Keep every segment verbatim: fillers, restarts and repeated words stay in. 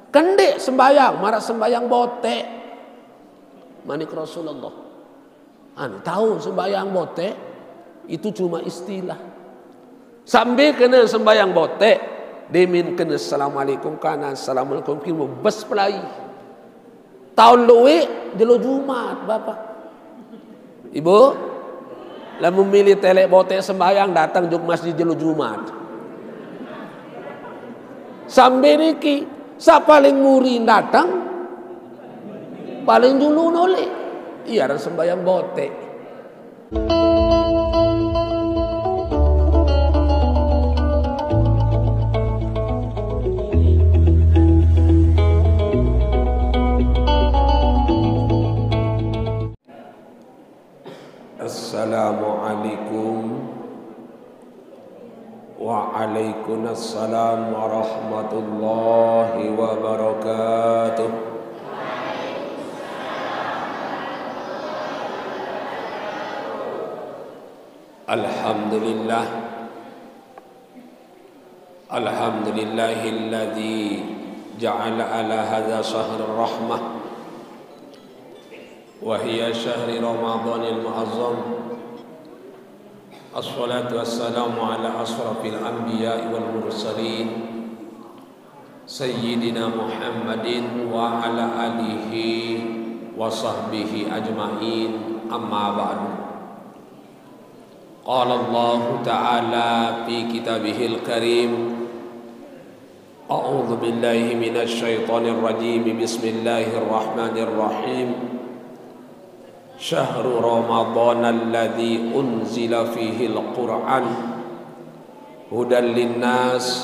Kendek sembahyang, maraq sembahyang boteq. Manik Rasulullah. Anu, taun sembahyang boteq, itu cuma istilah. Sambil kene sembahyang boteq, demin kene assalamualaikum kanan, assalamualaikum kiri, bes pelai. Taun lueq, jelo Jumat, Bapak. Ibu, lamun mele teleq boteq sembahyang, dateng jok masjid jelo Jumat. Sambil niki, saq paling muri dateng, paling julu noleq. Ie aran sembahyang boteq. Assalamualaikum. Waalaikumsalam warahmatullahi wabarakatuh. Alhamdulillah. Alhamdulillahilladzi ja'ala ala hadza syahrir rahmah, wa hiya syahri Ramadanil mu'azzam. Assalatu wassalamu ala asyrafil anbiya'i wal mursalin, Sayyidina Muhammadin wa ala alihi wa sahbihi ajma'in, amma ba'du. Qala Allahu ta'ala fi kitabihil karim, a'udzu billahi minasy syaithanir rajim. Bismillahirrahmanirrahim. Syahru Ramadhanal ladzi unzila fihil Qur'an hudan linnas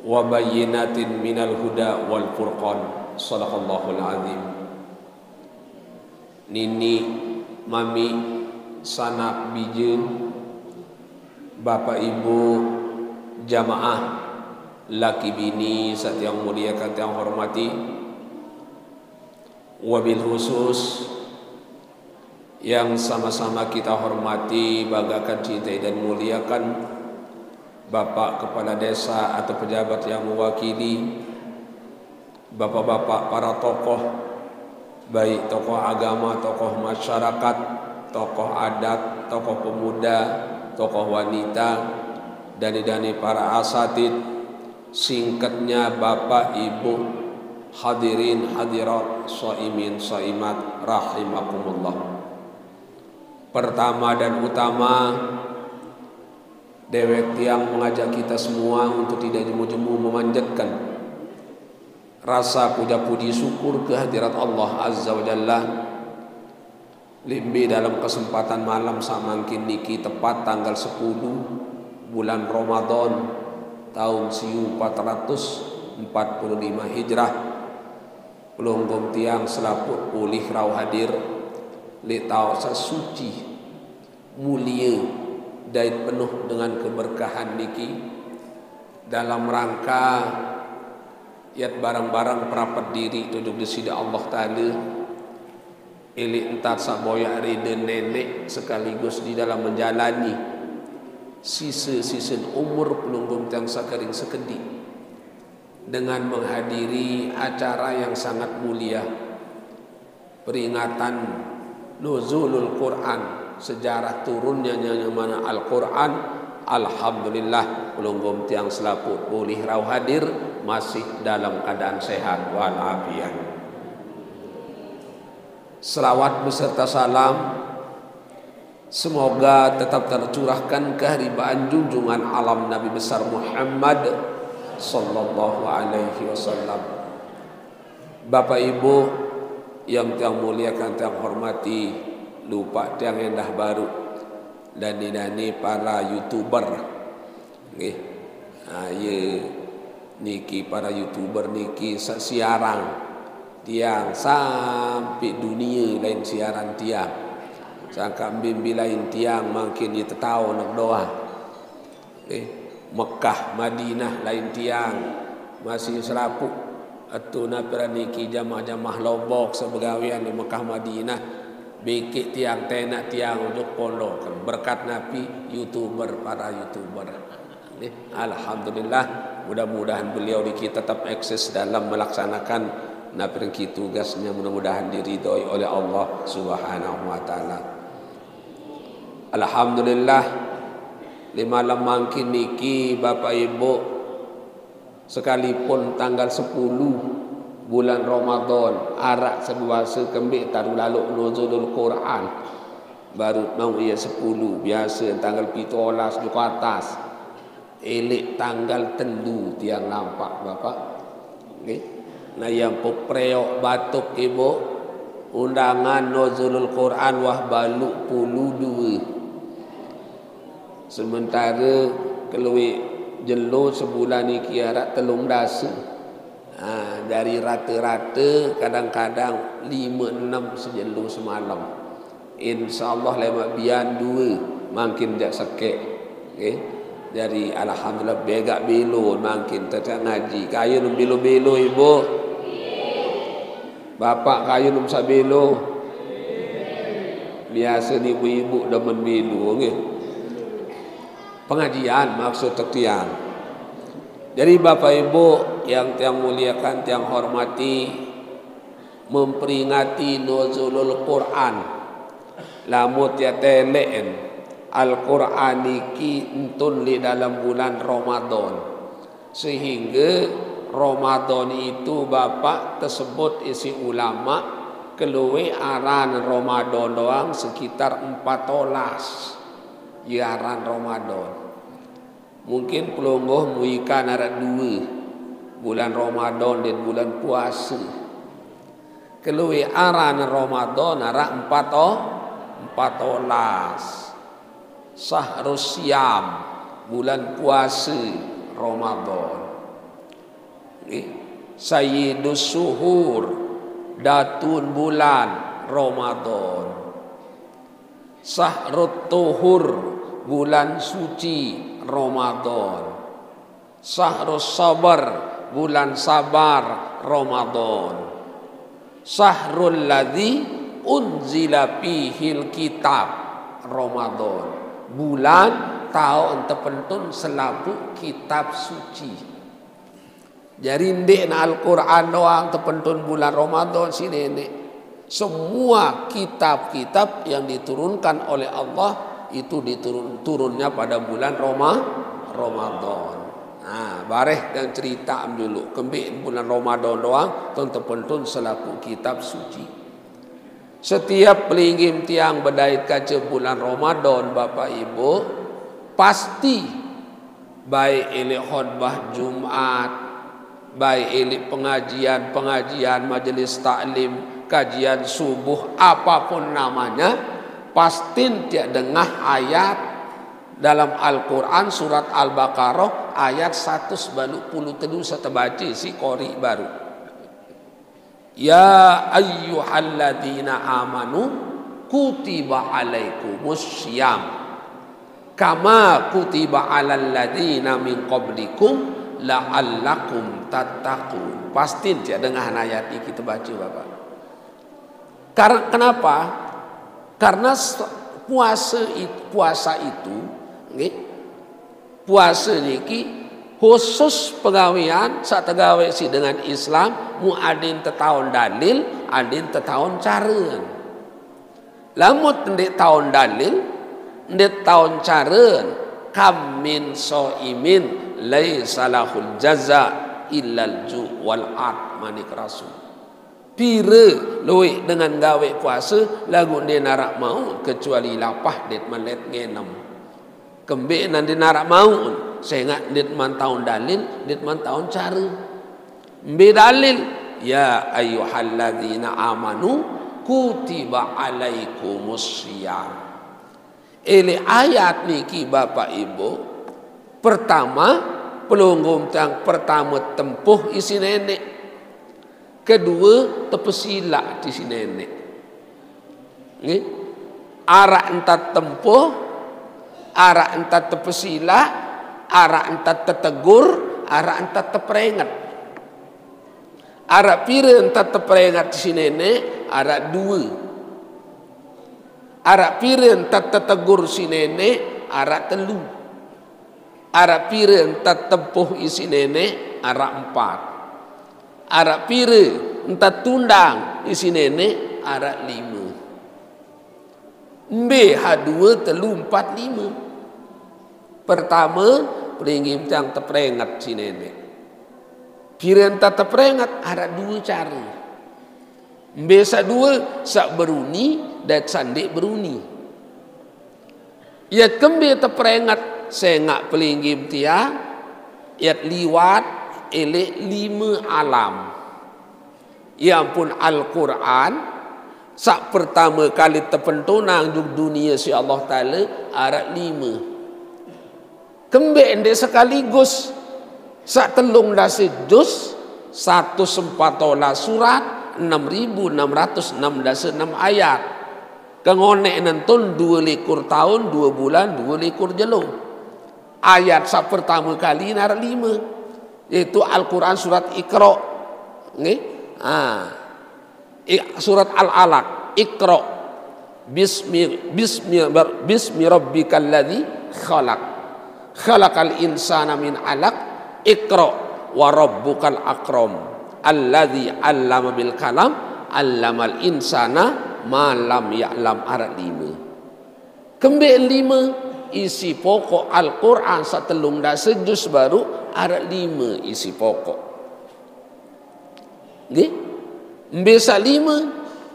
wa bayyinatin minal huda wal furqan. Sadaqallahul azim. Nini, mami, sanak, bije, bapak ibu, jamaah, laki bini, saq tiang muliakan, tiang hormati. Wabil khusus, yang sama-sama kita hormati, banggakan, cintai, dan muliakan, Bapak Kepala Desa atau pejabat yang mewakili, bapak-bapak para tokoh, baik tokoh agama, tokoh masyarakat, tokoh adat, tokoh pemuda, tokoh wanita, dani-dani para asatid, singkatnya Bapak Ibu, hadirin hadirat, shaimin shaimat, rahimakumullah. Pertama dan utama, dewek tiang mengajak kita semua untuk tidak jemu-jemu memanjatkan rasa puja puji syukur ke hadirat Allah Azza wa Jalla, lembe dalam kesempatan malam saq mangkin niki, tepat tanggal sepuluh bulan Ramadan, taun siu empat ratus empat puluh lima Hijrah. Pelungguh tiang selapuq polih rauh hadir leq taoq saq suci, mulie, dait penuh dengan keberkahan niki, dalam rangka yat bareng-bareng perapet diriq ojok Deside Allah Taala, eleq ntan saq boyaq rede neneq sekaligus di dalam menjalani sise-sisen umur pelungguh tiang saq kering sekediq, dengan menghadiri acara yang sangat mulia, peringatan Nuzulul Quran, sejarah turunnya yang mana Al-Quran. Alhamdulillah, pelungguh tiang selapuq polih rauh hadir, masih dalam keadaan sehat walafiat. Selawat beserta salam semoga tetap tercurahkan keharibaan junjungan alam Nabi besar Muhammad sallallahu alaihi wasallam. Bapak Ibu yang tiang muliakan, tiang hormati, lupaq tiang endah baruq, dani-dani para YouTuber. Nggih. Ha, ye niki para YouTuber niki saq siaran tiang sampe dunie lain siaran tiang. Sangkaq mbe-mbe lain tiang mangkin ye tetaoq naq doang. Eh, Mekah, Madinah lain tiang masih selapuq. Etuna pira niki jamaah-jamaah Lombok saq begawean leq Mekah Madinah, bekeq tiang, tenaq tiang ojok pondoqen. Berkat napi? YouTuber, para YouTuber. Nih, alhamdulillah. Mudah-mudahan beliau niki tetap eksis dalam melaksanakan napi niki tugasnya, mudah-mudahan diridhoi oleh Allah Subhanahu wa taala. Alhamdulillah, di malam mangkin niki Bapak Ibu, sekalipun tanggal sepuluh bulan Ramadan, arak sebuasa kembe taru lalu nuzulul Quran. Baru mau ia sepuluh, biasa tanggal pitolas di atas. Elik tanggal telu tiang nampak, Bapak. Nggih. Nah, yang pepreok batuk Ibu, undangan nuzulul Quran wah balu puluh dua. Sementara kelui jelo sebulan niki arak telung dasa. Ha, dari rata-rata kadang-kadang lima enam sejelo semalam. Insyaallah lemak bian dua mangkin jak sekek. Okey. Jadi alhamdulillah begak belo mangkin tetap ngaji. Kayu num belo-belo Ibu. Bapak kayu num sabelo. Biasa ni ibu-ibu demen belo nggih. Pengajian maksud tiang. Jadi Bapak Ibu yang tiang muliakan, tiang hormati, memperingati nuzulul Quran. Lamun tiang teleken, Al-Quran niki entun li dalam bulan Ramadan. Sehingga Ramadan itu Bapak tersebut isi ulama keluwe aran Ramadan doang sekitar empat belas. Ya, aran Ramadan. Mungkin pelungguh muikan arak dua bulan Ramadan dan bulan puasa. Keluwe aran Ramadan arak empat o, empat belas. Syahrus Siyam, bulan puasa Ramadan. Nggih. Sayyidus Syuhur, datun bulan Ramadan. Syahrut Tuhur, bulan suci Ramadan. Syahrus Sabar, bulan sabar Ramadan. Syahrul ladzi unzila fihil kitab, Ramadan. Bulan taun tepentun selapuq kitab suci. Jari ndeqne Al-Quran doang tepentun bulan Ramadan, si neneq. Semua kitab-kitab yang diturunkan oleh Allah itu diturun, turunnya pada bulan Roma-, Ramadan. Nah, bareh dan cerita dulu. Kembeq bulan Ramadan doang, tun tepentun selapuq kitab suci. Setiap pelinggih tiang bedait kance bulan Ramadan, Bapak Ibu, pasti baik elik khutbah Jumat, baik elik pengajian-pengajian, majelis taklim, kajian subuh, apapun namanya, pastin tiaq dengah ayat dalam Al-Quran surat Al-Baqarah ayat seratus baluq puluh telu serta baca si qori baru. Ya ayyuhalladzina amanu kutiba alaikumus siyam kama kutiba alal ladzina min qablikum la'allakum tattaqun. Pastin tiaq dengah ayat ini kita baca, Bapak. Kar-, kenapa? Karena s-, puasa it-, puasa itu, nggih, puasa niki khusus pegawean saq tegawe siq dengan Islam, mu adin tetaun dalil, adin tetaun caren. Lamun ndeq taun dalil, ndeq taun caren, kam min shaimin laisa lahul jaza illal ju' wal 'atsy, manik Rasul. Pire lueq dengan gaweq puase, laguq ndeq naraq mauq kecuali lapah dait melet ngenem. Kembeqne ndeq naraq mauq, sengaq ndeq man taun dalil, ndeq man taun care. Mbe dalil? Ya ayyuhalladzina amanu kutiba alaikumus siyam. Elik ayat niki, Bapak Ibu, pertama, pelungguh tiang pertame tempuh isiq neneq. Kedue, tepesilaq isiq neneq. Nggih. Araq entan tempuh, araq entan tepesilaq, araq entan tetegur, araq entan teperinget. Araq pire entan teperinget isiq neneq? Araq due. Araq pire entan tetegur isiq neneq? Araq telu. Araq pire entat tempuh isi neneq? Araq empat. Araq pire entat tundang isi neneq? Araq lime. Mbe ha due, telu, empat, lime? Pertame, pelinggih tiang, teprenget si neneq. Pire entat teprenget? Araq due care. Mbe saq due? Saq beruni dait saq ndeq beruni. Yat kembe teprenget? Sengaq pelinggih tiang, yat liwat eleq lime alam. Ie ampun Al-Qur'an, saq pertame kali tepentunang juk dunie siq Allah Taala, araq lime. Kembe ndeq sekaligus? Saq telung dase juz, satus empat olas surat, enem ribu enem ratus enem dase enem ayat. Kengoneq nentun due likur taun, due bulan, due likur jelo. Ayat saq pertame kali araq lime, yaitu Al-Qur'an surat Iqra. Nggih? Ah. I-, surat Al-Alaq, Iqra. Bismi, bismi, bismi rabbikal ladzi khalaq. Khalaqal insana min alaq. Iqra wa rabbukal akram. Alladzi 'allama bil qalam, 'allamal insana ma lam ya'lam, araq lime. Kembe lime? Isi pokok Al-Qur'an saq telung dase juz baruq araq lime isi pokok. Nggih? Mbe saq lime?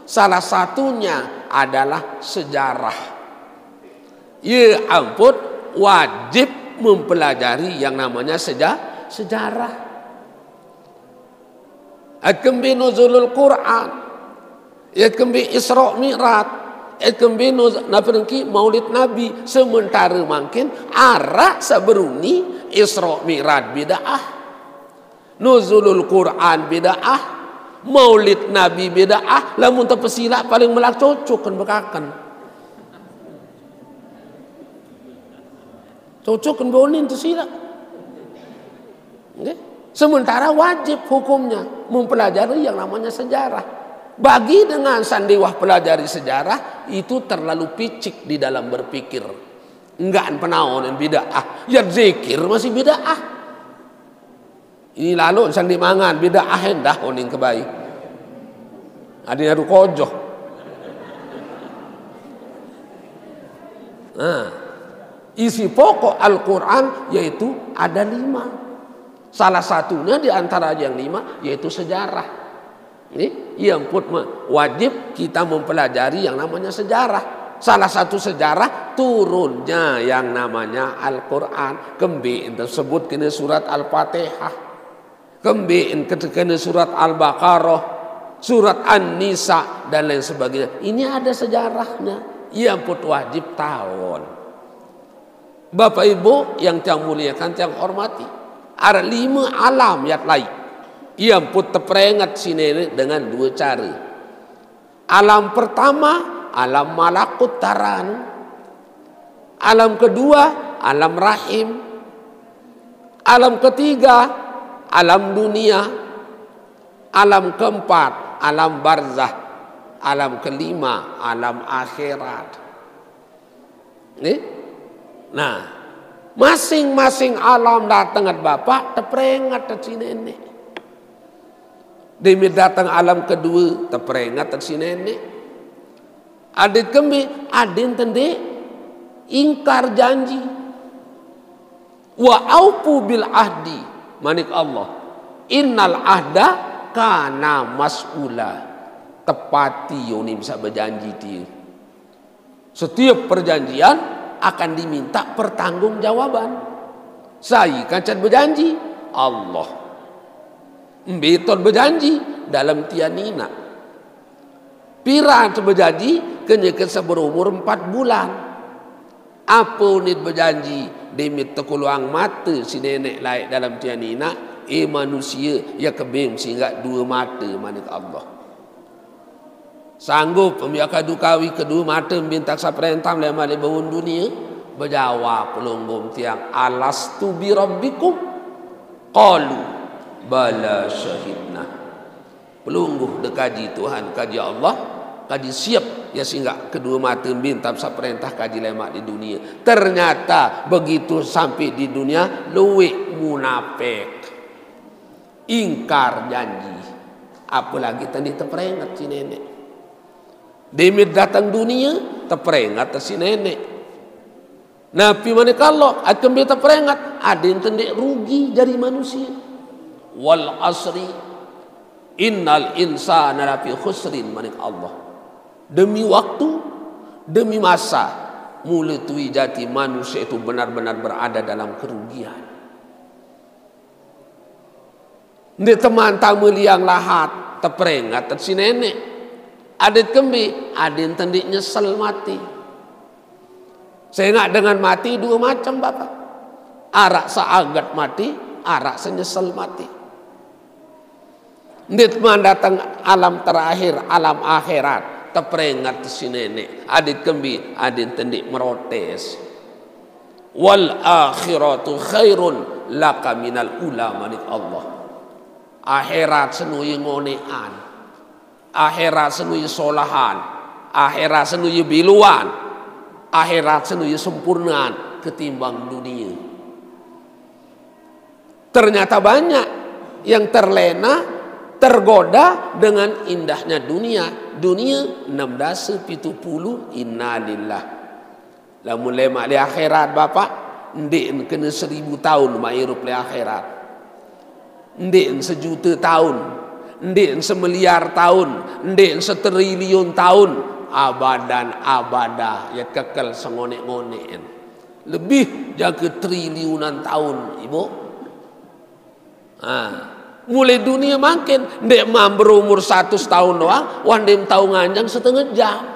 Salah satunya adalah sejarah. Ie ampun wajib mempelajari yang namanya seja-, sejarah. Yat kembe nuzulul Qur'an, yat kembe Isra Mi'raj, yat kembe nuz-, napa niki, Maulid Nabi. Sementare mangkin araq saq beruni Isra Mi'raj bid'ah, Nuzulul Qur'an bid'ah, Maulid Nabi bid'ah. Lamun tepesilaq paling melak cocok kan bekaken. Cocok kan bonin tesilaq. Nggih. Sementara wajib hukumnya mempelajari yang namanya sejarah. Bagi dengan sandiwah pelajari sejarah, itu terlalu picik di dalam berpikir. Enggak penaonan bid'ah. Ya zikir masih bid'ah. Ini lalu sandiq mangan bid'ah endah oning kebai. Ade naru kojoh. Nah, isi pokok Al-Quran yaitu ada lima. Salah satunya di antara yang lima yaitu sejarah. Nih, iya emput me-, wajib kita mempelajari yang namanya sejarah. Salah satu sejarah turunnya yang namanya Al-Quran. Kembe tersebut kena surat Al-Fatihah. Kembe kena surat Al-Baqarah, surat An-Nisa, dan lain sebagainya. Ini ada sejarahnya. Iya emput wajib taun. Bapak Ibu yang tiang muliakan, tiang hormati, araq lime alam yat laik. Ie emput teprenget siq Neneq dengan due care. Alam pertama, alam malakut taran. Alam kedua, alam rahim. Alam ketiga, alam dunia. Alam keempat, alam barzah. Alam kelima, alam akhirat. Nih. Nah, masing-masing alam dateng ed Bapaq, teprenget ed siq Neneq. Deme dateng alam kedue, teprenget ed siq Neneq. Adeq kembe? Adeq ndeq ingkar janji. "Wa aufu bil ahdi," manik Allah, "innal ahda kana mas'ula." Tepati onim saq bejanji tie. Setiap perjanjian akan diminta pertanggungjawaban. Sai kance bejanji? Allah. Mbe ton bejanji? Dalem tian inaq. Piran bejanji? Kenyeke saq berumur empat bulan. Ape unin bejanji? Deme tekuluang mate siq Neneq laeq dalem tian inaq, "E manusie, ie kebeng singgaq due mate," manik Allah. Sanggup mbe kadu kawi kedue mate mbe ntan saq prentah leman leq bawon dunie? Bejawab pelungguh tiang, "Alastu birabbikum?" Qalu, "Bala syahidna." Pelungguh de kaji Tuhan, kaji Allah, kaji siep Ya, sehingga kedua mata bintam saprentah kaji lemak di dunia. Ternyata begitu sampai di dunia, luwih munafik. Ingkar janji. Apalagi tadi teperingat si nenek. Demit datang dunia, teperingat si nenek. Nabi manik Allah, akan beta peringat, ada yang tendek rugi jadi manusia. Wal asri, innal insana lafi khusrin, manik Allah. Demi waktu, demi masa, mula tui jati manusia itu benar-benar berada dalam kerugian. Nde teman tama liang lahat, teperingat si nenek. Adat kembe, adin tendik nyesel mati. Sehingga dengan mati dua macam, Bapak. Arak seagat mati, arak senyesel mati. Nde teman datang alam terakhir, alam akhirat, teperingat si nenek. Adat kembe, adin tendik merotes. Wal akhiratu khairun laka minal ula, manik Allah. Akhirat senu ye ngonean. Akhirat senu ye solahan. Akhirat senu ye biluan. Akhirat senu ye sempurnaan ketimbang dunia. Ternyata banyak yang terlena, tergoda dengan indahnya dunia. Dunia enam belas pitu puluh, innalillah. Lamun lemak le akhirat, Bapak, ndeqn kena seribu taun mairup le akhirat. Ndeqn sejuta taun, ndeqn semiliar taun, ndeqn setriliun taun, abadan abada, ya kekel sengoneq-ngoneqn. Lebih jangke triliunan taun, Ibu. Ah, mulai dunia mangkin, ndeq mam berumur satus taun doang, wah, ndeq tau nganjeng setengah jam.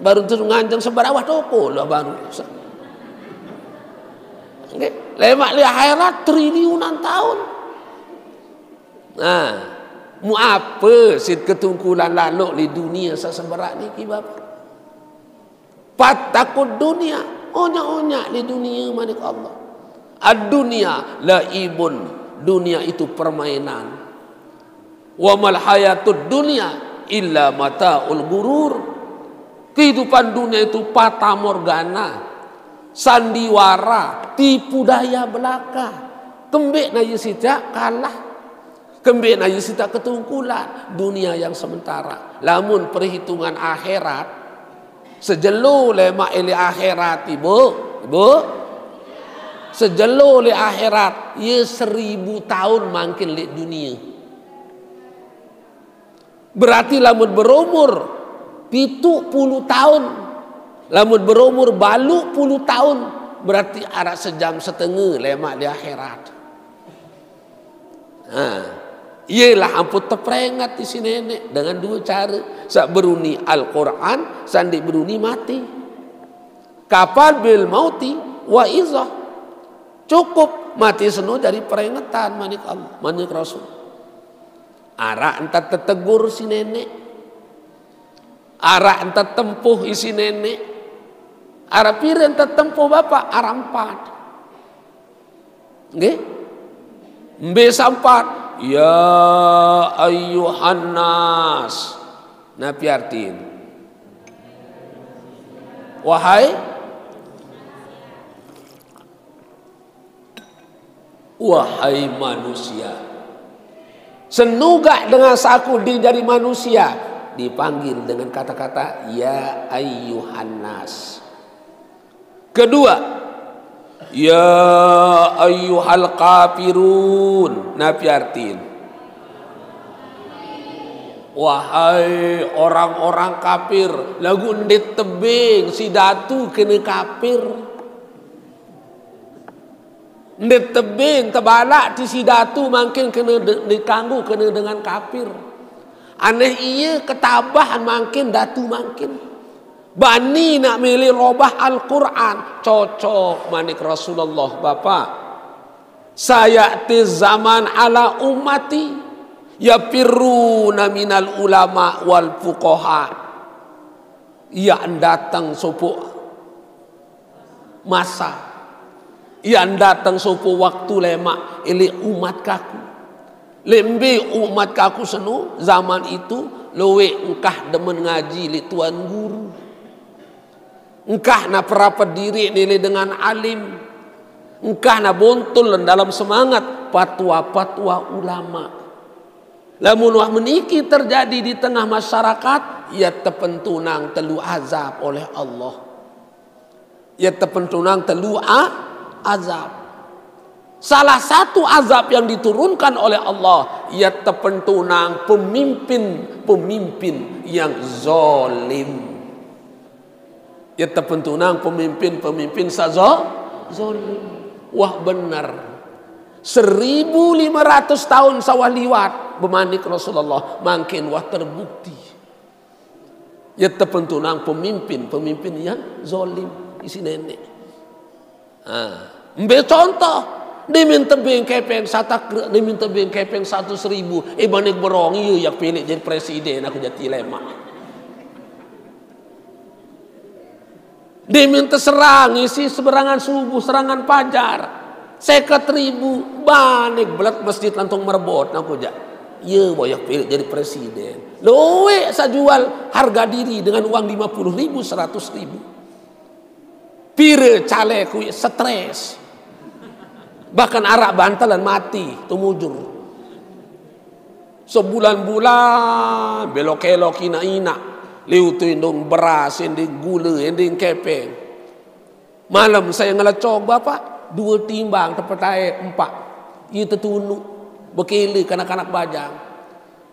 Baru terus nganjeng seberawah toko lah baru. Nggih, lemaq li akhirat triliunan taun. Nah, mu apa sit ketungkulan lalok li dunia seseberak niki, Bapak? Fattaqud dunya, onyak-onyak li dunia, manik Allah. Ad-dunya laibun, dunia itu permainan. Wa mal hayatud dunya illa mataul gurur. Kehidupan dunia itu fatamorgana, sandiwara, tipu daya belaka. Kembeq na ye sitaq kalah. Kembeq na ye sitaq ketungkulan dunia yang sementara. Lamun perhitungan akhirat, sejelo lemaq ile akhirat, Ibu, Ibu, sejelo le akhirat, ye seribu taun mangkin leq dunia. Berarti lamun berumur pitu puluh taun, lamun berumur balu puluh taun, berarti araq sejam setenge lemaq di akhirat. Nah, iyelah ampun teperingat isiq neneq dengan due care. Saq beruni Al-Quran, saq ndeq beruni mati. Kafa bil mauti wa izah. Cukup mati seno jari peringetan, manik Allah, manik Rasul. Araq entan tetegur si neneq. Araq entan tempuh isiq neneq. Araq pire entan tempuh, Bapak? Araq empat. Nggih? Mbe saq empat? Ya ayyuhan nas. Napi artin? Wahai, wahai manusia. Senugaq dengan saku dijari manusia, dipanggil dengan kata-kata, "Ya ayyuhan nas." Kedua, "Ya ayyuhal kafirun." Napi artin? Wahai orang-orang kafir. Laguq ndeq tebeng si datu kene kafir. Ndeq tebeng tebalaq ti si datu mangkin kene de-, dikanggo kene dengan kafir. Aneh ie ketabahan mangkin datu mangkin. Bani naq mele robah Al-Quran, cocok manik Rasulullah, Bapak. Sayati zaman ala ummati yafirruna minal ulama wal fuqaha. Ie ndateng sopoq masa. Ie ndateng sopoq waktu lemaq leq umat kaku. Leq mbe umat kaku seno zaman itu Luwek engkah demen ngaji leq tuan guru. Engkah na perapet diriq nile dengan alim. Engkah na bontul dalam semangat patwa-patwa ulama. Lamun wah meniki terjadi di tengah masyarakat, ya tepentunang telu azab oleh Allah. Ya tepentunang telu a-, azab. Salah satu azab yang diturunkan oleh Allah, ya tepentunang pemimpin-pemimpin yang zalim. Ya tepentunang pemimpin-pemimpin saq zo-, zalim. Wah bener. Seribu lime ratus taun saq wah liwat, bemanik Rasulullah, mangkin wah terbukti. Ya tepentunang pemimpin-pemimpin yang zalim, isiq neneq. Ah, mbe contoh? Ndeqmen tebeng kepeng satakre, ndeqmen tebeng kepeng satus ribu. Eh, bani berong, ie yaq pileq jari presiden, aku jati lemaq. Ndeqmen teserang isiq seberangan subuh, serangan pajar. Seket ribu, bani belet masjid lantung merebot, aku jaq. Ie wah yaq pileq jari presiden. Luwek saq jual harga diri dengan uang lime puluh ribu, seratus ribu. Pire caleg kuwi stres. Bahkan araq bantelan mati, temujur. Sebulan-bulan belok-elok inaq-inaq. Liutu ending beras, ending gule, ending kepeng. Malem saya ngelecok, Bapak, due timbang tepetae empaq. Ie tetunuq, bekele kanak-kanak bajang.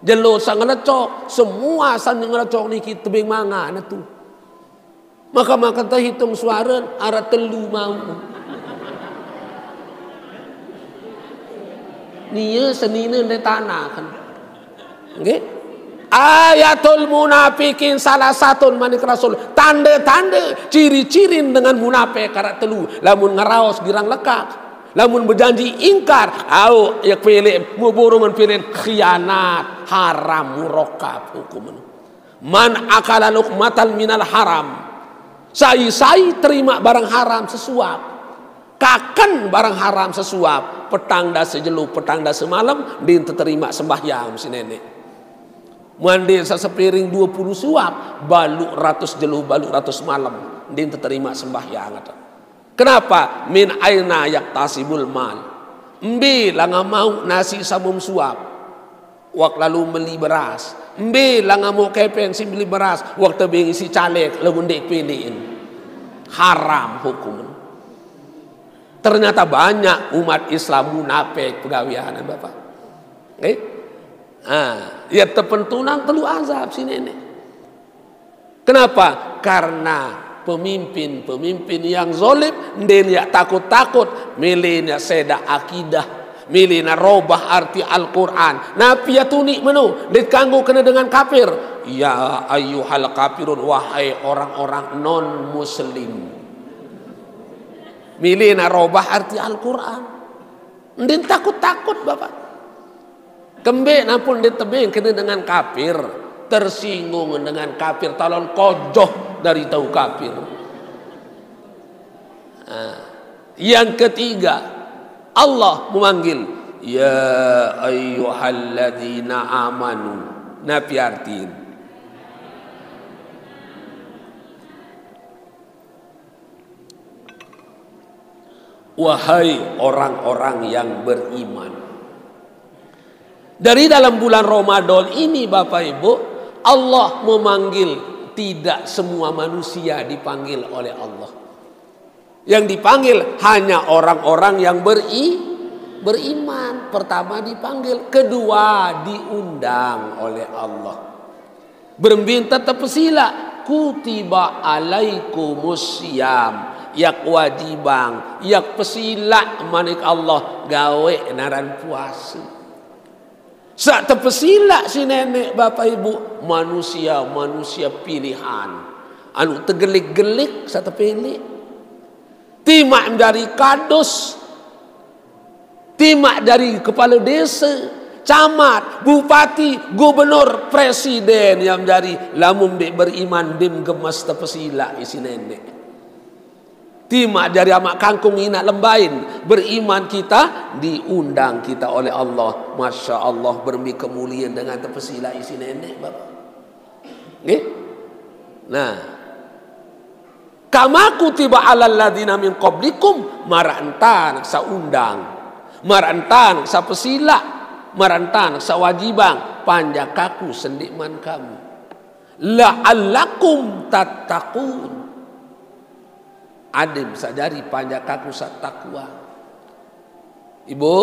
Jelo saq ngelecok, semua saq ngelecok niki tebeng mangan tu. Maka, maka tehitung suare araq telu mauq. Nie senine ndeq tanah kan. Nggih. Ayatul munafiqin salah satun, manik Rasul. Tande-tande, ciri-cirin dengan munafik araq telu. Lamun ngeraos girang lekaq. Lamun bejanji ingkar, auq, yaq pileq, muburungen pileq, khianat, haram, murakab hukumen. Man akala luqmatan minal haram. Sai-sai terimaq barang haram sesuap. Kaken barang haram sesuap. Petang dase jelo, petang dase malem, ndeqn teterimaq sembahyang siq neneq. Mande saq sepiring due puluh suap, baluq ratus jelo, baluq ratus malem, ndeqn teterimaq sembahyang, ate. Kenapa? Min aina yaktasibul mal. Mbe langan mauq nasi samum suap? Wah lalo meli beras. Mbe langan mauq kepeng siq meli beras? Wah tebeng isiq caleg laguq ndeq pileqin. Haram hukumen. Ternyata banyak umat Islam munafik pegawean, Bapak. Eh? Ah, ya tepentunang telu azab siq neneq. Kenapa? Karena pemimpin-pemimpin yang zalim, ndeqn yaq takut-takut, mele ne yaq sedaq akidah, mele ne robah arti Al-Quran. Napi yaq tuniq meno, ndeqn kanggo kene dengan kafir. Ya ayyuhal kafirun, wahai orang-orang non-muslim. Mele ne robah arti Al-Quran. Ndeqn takut-takut, Bapak. Kembeq nampun ndeqn tebeng kene dengan kafir, tersinggung dengan kafir, talon kojoh dari tau kafir. Nah, yang ketiga, Allah memanggil, "Ya ayyuhalladzina amanu." Napi artin? Wahai orang-orang yang beriman. Dari dalam bulan Ramadan ini, Bapak Ibu, Allah memanggil, tidak semua manusia dipanggil oleh Allah. Yang dipanggil hanya orang-orang yang beri-, beriman. Pertama dipanggil, kedua diundang oleh Allah. Berembe ntan tepesilaq, kutiba alaikumus siyam, yaq wajibang, yaq pesilaq, manik Allah, gaweq naran puase. Saq tepesilaq siq neneq, Bapak Ibu, manusia-manusia pilihan. Anu tegelik-gelik saq tepilih. Timaq jari kadus, timaq jari kepale dese, camat, bupati, gubernur, presiden yaq jari, lamun ndeq beriman, ndeqn gemes tepesilaq isiq neneq. Timaq jari amaq kangkung inaq lembain, beriman kita, diundang kita oleh Allah. Masya Allah, berembe kemulien dengan tepesilaq isiq neneq, Bapak. Nggih? Nah, kama kutiba alal ladzina min qablikum, maraq entan saundang, maraq entan sapesilaq, maraq entan sawajibang panjak kaku sendeqman kamu. La'allakum tattaqun. Adeq saq jari panjak kaku saq takwa. Ibu,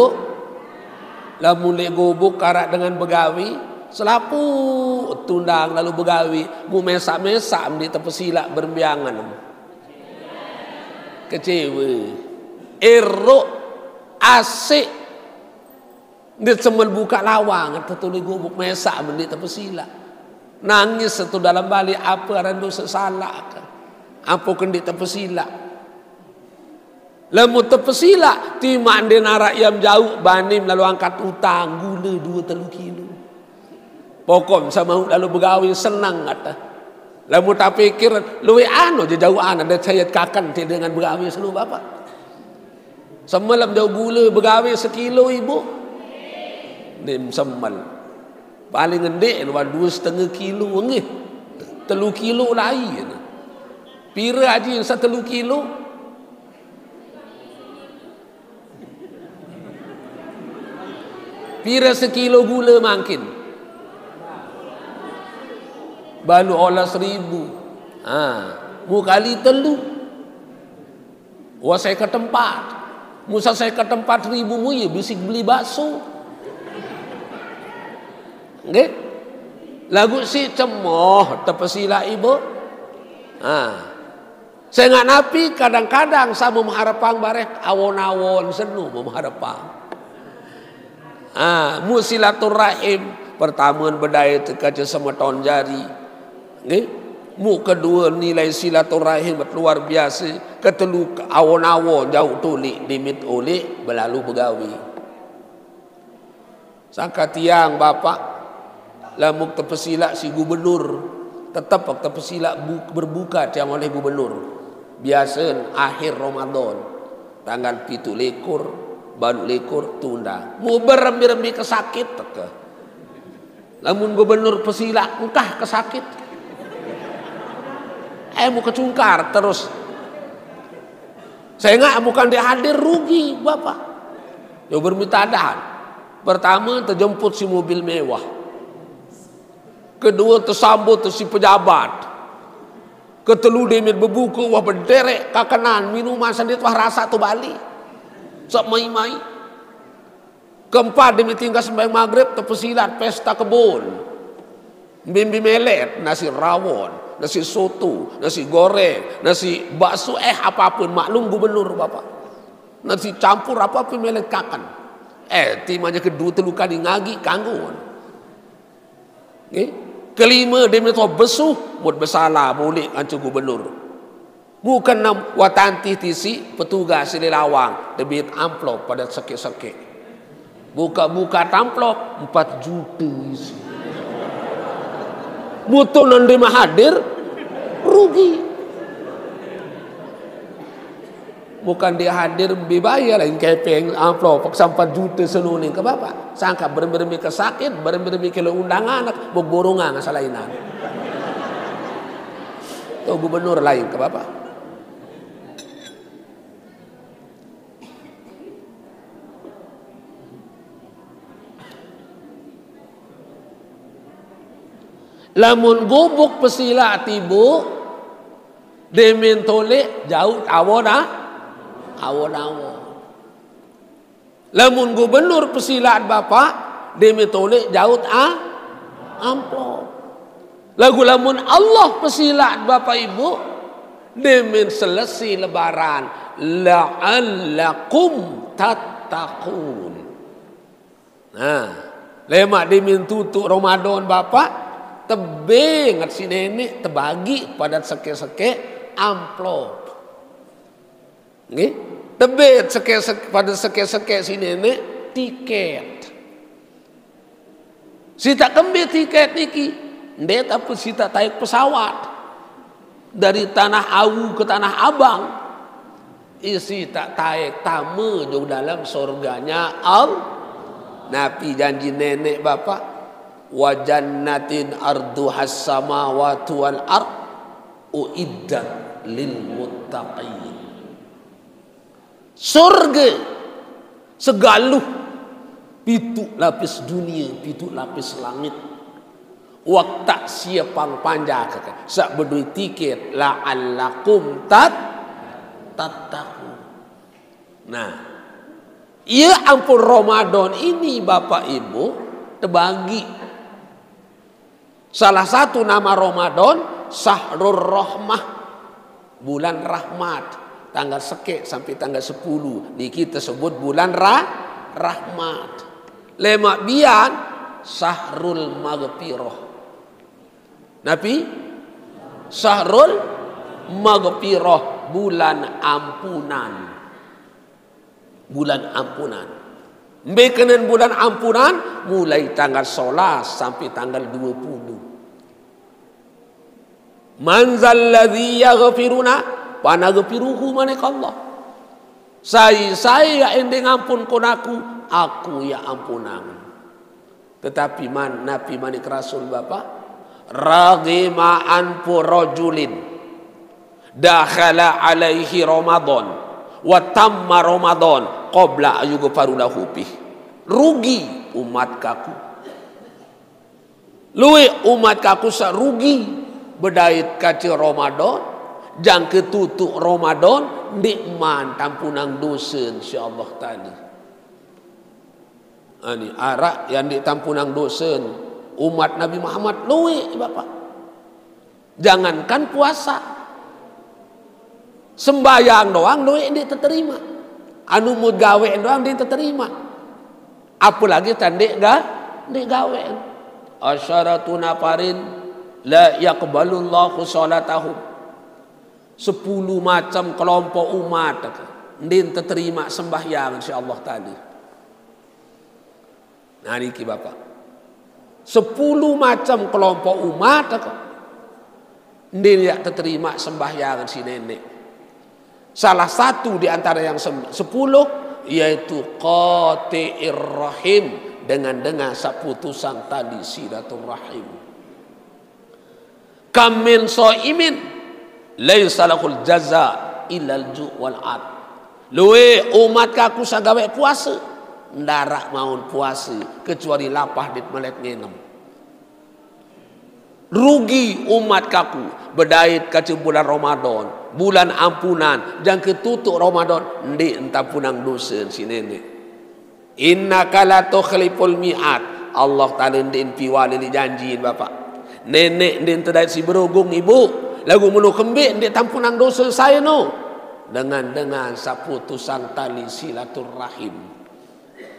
lamun leq gubuk araq dengan begawe, selapuq tundang lalo begawe, muq mesaq-mesaq mendeq tepesilaq berembe angen. Kecewe. Eroq, aseq. Ndeq semel bukaq lawang, tetu leq gubuk mesaq mendeq tepesilaq. Nangis tetu dalem bale, ape aran dose salaq? Ape kendeq tepesilaq? Lamun tepesilaq, timaq ndeqn araq yam jauq, bani lalo angkat utang gule due telu kilo. Pokok saq mauq lalo begawe seneng, kate. Lamun tapikir, lueq ano je jauqan, ade sayet kaken te dengan begawe selo, Bapak. Semelem jauq gule begawe sekilo, Ibu. Ndeq semel. Paling ndeq lueq due setenge kilo, nggih. Telu kilo lain. Pire aji saq telu kilo? Pire sekilo gule mangkin? Baluq olas ribu. Ha, mu kali telu. Wah, seket empat. Musa seket empat ribu mu ye bisi beli bakso. Nggih? Laguq siq cemoh tepesilaq, Ibu. Ha. Sengaq napi kadang-kadang saq memaharepang bareh awon-awon seno memaharepang. Ah, mu silaturahim, pertame bedae tekance semeton jari. Nggih. Mu kedue nilai silaturahim luar biase, ketelu awon-awon jauq toleq, demit oleq belalu begawe. Sangka tiang, Bapak, lamun tepesilaq siq gubernur, tetep tepesilaq bu-, berbuka tiang oleh gubernur. Biasen akhir Ramadan, tanggal pitu likur, baluq likur, tundang. Mu berembe-rembe kesakit teke. Lamun gubernur pesilaq engkah kesakit. Eh, mu kecungkar terus. Sengaq bukan ndeq hadir, rugi, Bapak. Yo bermitadan. Pertame, tejemput siq mobil mewah. Kedue, tesambut siq pejabat. Ketelu, demit bebuke, wah, bedereq kakenan, minuman saq ndeq wah rasaq tebali. Saq mai-mai. Keempat, demit tinggal sembahyang magrib, tepesilaq pesta kebon. Mbe-mbe melet, nasi rawon, nasi soto, nasi goreng, nasi bakso, eh, apapun, maklum gubernur, Bapak. Nasi campur apapun melet kaken. Eh, timaqnya kedue telu kali ngaji, kanggo. Nggih. Kelime, demit besuh, mut besalah, mulik kance gubernur. Mu keenem, wah tantih tisiq petugas leq lawang, debit amplop padat sekeq-sekeq. Buka-buka amplop, empat jute isi. Mutu ndeq mah hadir, rugi. Bukan ndeq hadir, mbe bae lain kepeng amplop, sampat jute senoning ke Bapak. Sangka berembe-rembe kesakit, berembe-rembe kelo undangan, bok borongan selainan. Tuh gubernur lain ke Bapak. Lamun gubuk pesilaq tibuq, demen toleq jauq awon, ah, awon-awon. Lamun gubernur pesilaq Bapak, demen toleq jauq, ah, amplop. Laguq lamun Allah pesilaq Bapak Ibu, demen selese lebaran, la'allakum tattaqun. Nah, lemaq demen tutuq Ramadan, Bapak, tebeng siq neneq tebagi padat sekeq-sekeq amplop. Nggih? Tebeng sekeq-sekeq, padat sekeq-sekeq siq neneq tiket. Sitaq kembe tiket niki? Ndeq, tapi sitaq taek pesawat dari Tanah Awu ke Tanah Abang. Isi tak taek tame jok dalem sorganya Allah. Napi janji neneq Bapak? Wa jannatin arduhas samawati wal ard uiddat lil muttaqin. Surga segaluh pitu lapis dunia, pitu lapis langit. Wak tak sia pang panjak, sak bedui tiket, la'allakum tat tattaqun. Nah, ia ampun Ramadan ini, Bapak Ibu, terbagi. Salah satu nama Ramadan, Syahrul Rahmah, bulan rahmat. Tanggal sekek sampai tanggal sepuluh, ni kita sebut bulan ra rahmat. Lemak bian, Syahrul Maghfirah. Napi? Syahrul Maghfirah, bulan ampunan. Bulan ampunan. Mbe kenen bulan ampunan? Mulai tanggal solas sampai tanggal dua puluh. Man zalladzi yaghfiruna fanaghfiruhu, manik Allah. Sai-sai ya ende ngampun kon aku, aku ya ampunang. Tetapi man, napi manik Rasul, Bapak? Raghima anfu rajulin dakhala alaihi Ramadan wa tamma Ramadan qabla ayyughfaru lahu fih. Rugi umat kaku. Luwe umat kaku sak rugi, bedait kaca Ramadan, jangke tutuk Ramadan, ndik man tampunang dosen si Allah Taala. Ani arak yang ndik tampunang dosen umat Nabi Muhammad luwe, Bapak. Jangankan puasa, sembahyang doang doe ndik teterima. Anu mut gawe doang ndik teterima. Apalagi tan ndik ga, ndik gawe. Asyaratu nafarin la yaqbalullahu salatahum. Sepuluh macam kelompok umat ndik teterima sembahyang si Allah Taala. Nah, niki Bapak. Sepuluh macam kelompok umat aku. Ndik ya teterima sembahyang si nenek. Salah satu di antara yang sepuluh, yaitu qati'ir rahim, dengan-dengan sak putusang tali silaturahim. Kam min shaimin laisa lahul jaza illal ju' wal at. Luwe umat kaku sagawe puasa, ndarak maun puasa kecuali lapah dit melet ngenem. Rugi umat kaku, bedait kaca bulan Ramadan, bulan ampunan, jangke tutuk Ramadan, ndik entampunang dosen si nenek. Innaka la tukhliful mi'ad. Allah Taala ndik piwali ni janji, Bapak. Nenek ndik tedait si berugung, Ibu. Lagu menu kembik ndik tampunang dosa saya no. Dengan-dengan sak putusang tali silaturahim.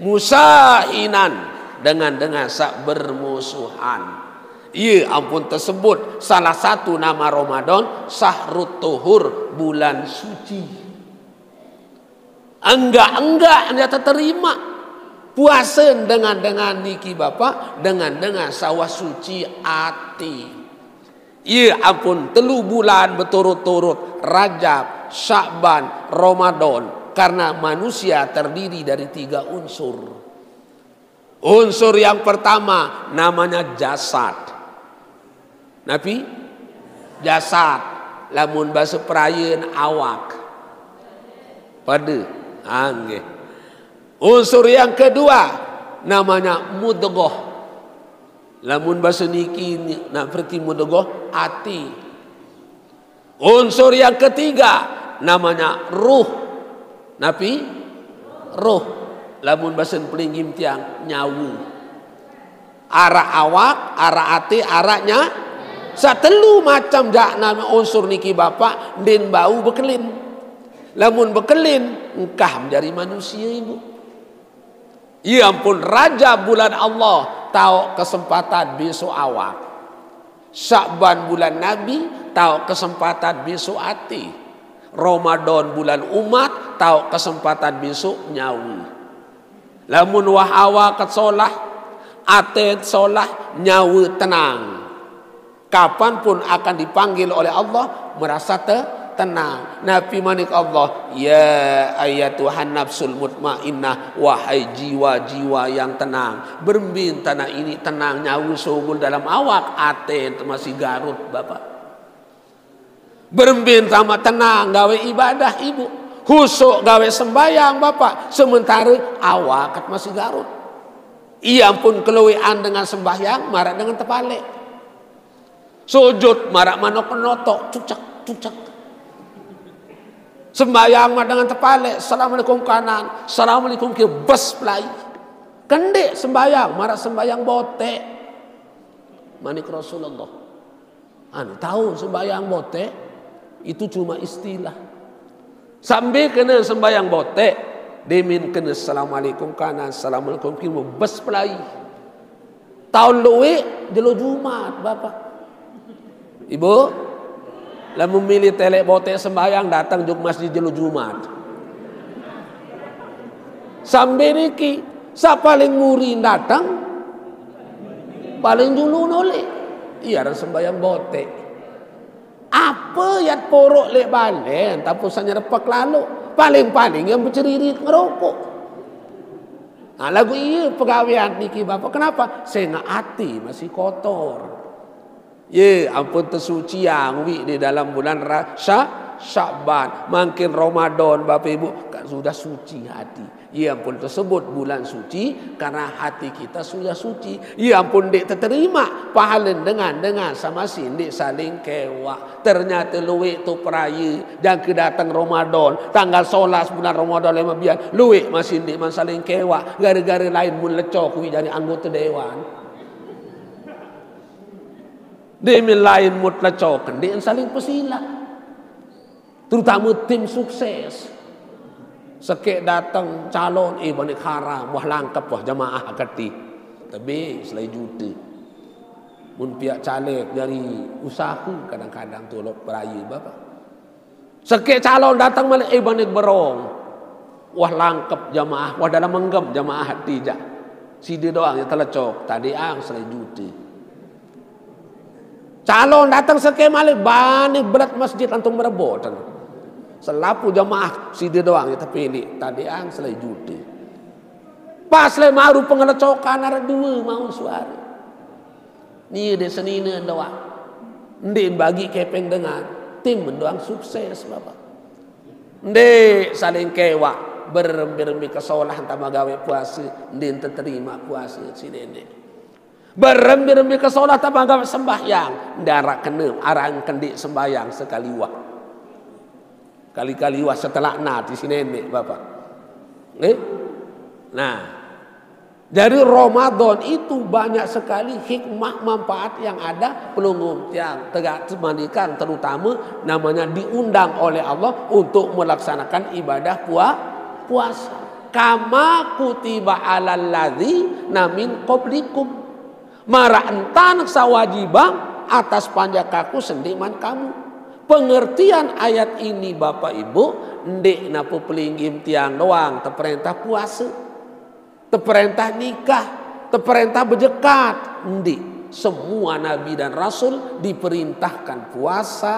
Musahinan, dengan-dengan sak bermusuhan. Ia ampun tersebut salah satu nama Ramadan, syahrut tuhur, bulan suci. Enggak-enggak dia terima puasa dengan-dengan niki Bapak, dengan-dengan sawah suci ati. Ia ampun telu bulan berturut-turut, Rajab, Syakban, Ramadan, karena manusia terdiri dari tiga unsur. Unsur yang pertama namanya jasad. Napi? Jasad. Lamun bahasa perayan, awak. Pada. Ha, nggih. Unsur yang kedua namanya mudghah. Lamun bahasa niki ni, nak berarti mudghah, ati. Unsur yang ketiga namanya ruh. Napi? Ruh. Lamun basen pelinggim tiang, nyawu. Arak awak, arak ati, araknya. Satelu macam jak nama unsur niki Bapak, ndin bau bekelin. Lamun bekelin, engkah menjadi manusia, Ibu. Ia ampun Rajab bulan Allah, tauk kesempatan besok awak. Syakban bulan Nabi, tauk kesempatan besok ati. Ramadan bulan umat, tauk kesempatan besok nyawa. Lamun wah awak solah, ate solah, nyawa tenang. Kapanpun akan dipanggil oleh Allah, merasa te-, Tenang. Nabi manik Allah, "Ya ayyatuhan nafsul mutmainnah, wahai jiwa-jiwa yang tenang." Berembin tanah ini tenang, nyawa sumul dalam awak, aten masih garut, Bapak. Berembin sama tenang gawe ibadah, Ibu. Husuk gawe sembayang, Bapak. Sementara awak masih garut. Ia pun keluwean dengan sembahyang, marak dengan tepalek. Sujud, marak manok notok, cucak, cucak. Sembahyang marak dengan tepalek, assalamualaikum kanan, assalamualaikum kiri, bes pelai. Kendek sembahyang, marak sembahyang botek. Manik Rasulullah. Anu, tahu sembahyang botek, itu cuma istilah. Sambil kena sembahyang botek, demin kena assalamualaikum kanan, assalamualaikum kiri, bes pelai. Taun luwek, jelo Jumat, Bapak. Ibu, lamun milih telek botek sembahyang, datang jok masjid jelo Jumat. Sambil niki, sa paling muri datang, paling julu nolek. Iya, orang sembahyang botek. Apa yat porok lek balen, tapi sa nyerepek lalu. Paling-paling yang berceririt ngerokok. Nah, lagu iya pegawean niki, Bapak. Kenapa? Sehingga hati masih kotor. Ye, ampun tersuci yang wi di dalam bulan Ra-, Sya-, Sya'ban. Makin Ramadan, Bapak Ibu, kan sudah suci hati. Ye, ampun tersebut bulan suci karena hati kita sudah suci. Ye, ampun dek terterima pahala dengan, dengan sama sindik saling kewak. Ternyata luwek tu peraya, jangka datang Ramadan, tanggal solas bulan Ramadan lima bian, luwek masih ndik man saling kewak, gara-gara lain mun leco kuwi jadi anggota dewan. Demin lain mut leco, kendek saling pesilak. Terutama tim sukses. Sekek datang calon, eh, banik haram, wah langkep, wah jamaah kati. Tebing selai juta. Mun piak caleg dari usaha kadang-kadang tu lot beraya, Bapak. Sekek calon datang malik, eh, banik berong. Wah langkep jamaah, wah dalam menggem jamaah hati jak. Sida doang yang telecok, tadi ang selai juta. Calon datang sekek malik, banik belat masjid antung merebot. Selapu jamaah, sida doang yang terpilih, tadi ang selai juta. Pas le maru pengelecokan, ada dua mau suara. Ni dek senina doang. Ndik bagi kepeng dengan. Tim doang sukses, Bapak. Ndik saling kewak. Berembi-rembi kesolah tambah gawe puasa. Ndik terterima puasa si nenek. Berembi-rembi kesolah tambah gawe sembahyang. Ndik arak kena, arak kendik sembahyang sekali wah. Kali-kali wah setelah nati si nenek, Bapak. Eh? Nah, jadi Ramadan itu banyak sekali hikmah manfaat yang ada pelungguh tiang tegak mandikan, terutama namanya diundang oleh Allah untuk melaksanakan ibadah pua-, puasa. Kama kutiba alal ladzina min qablikum. Marak entan sawajibang atas panjakaku sendiman kamu. Pengertian ayat ini, Bapak Ibu, ndik napa pelinggih tiang doang teperintah puasa, teperintah nikah, teperintah bejekat, ndik. Semua nabi dan rasul diperintahkan puasa,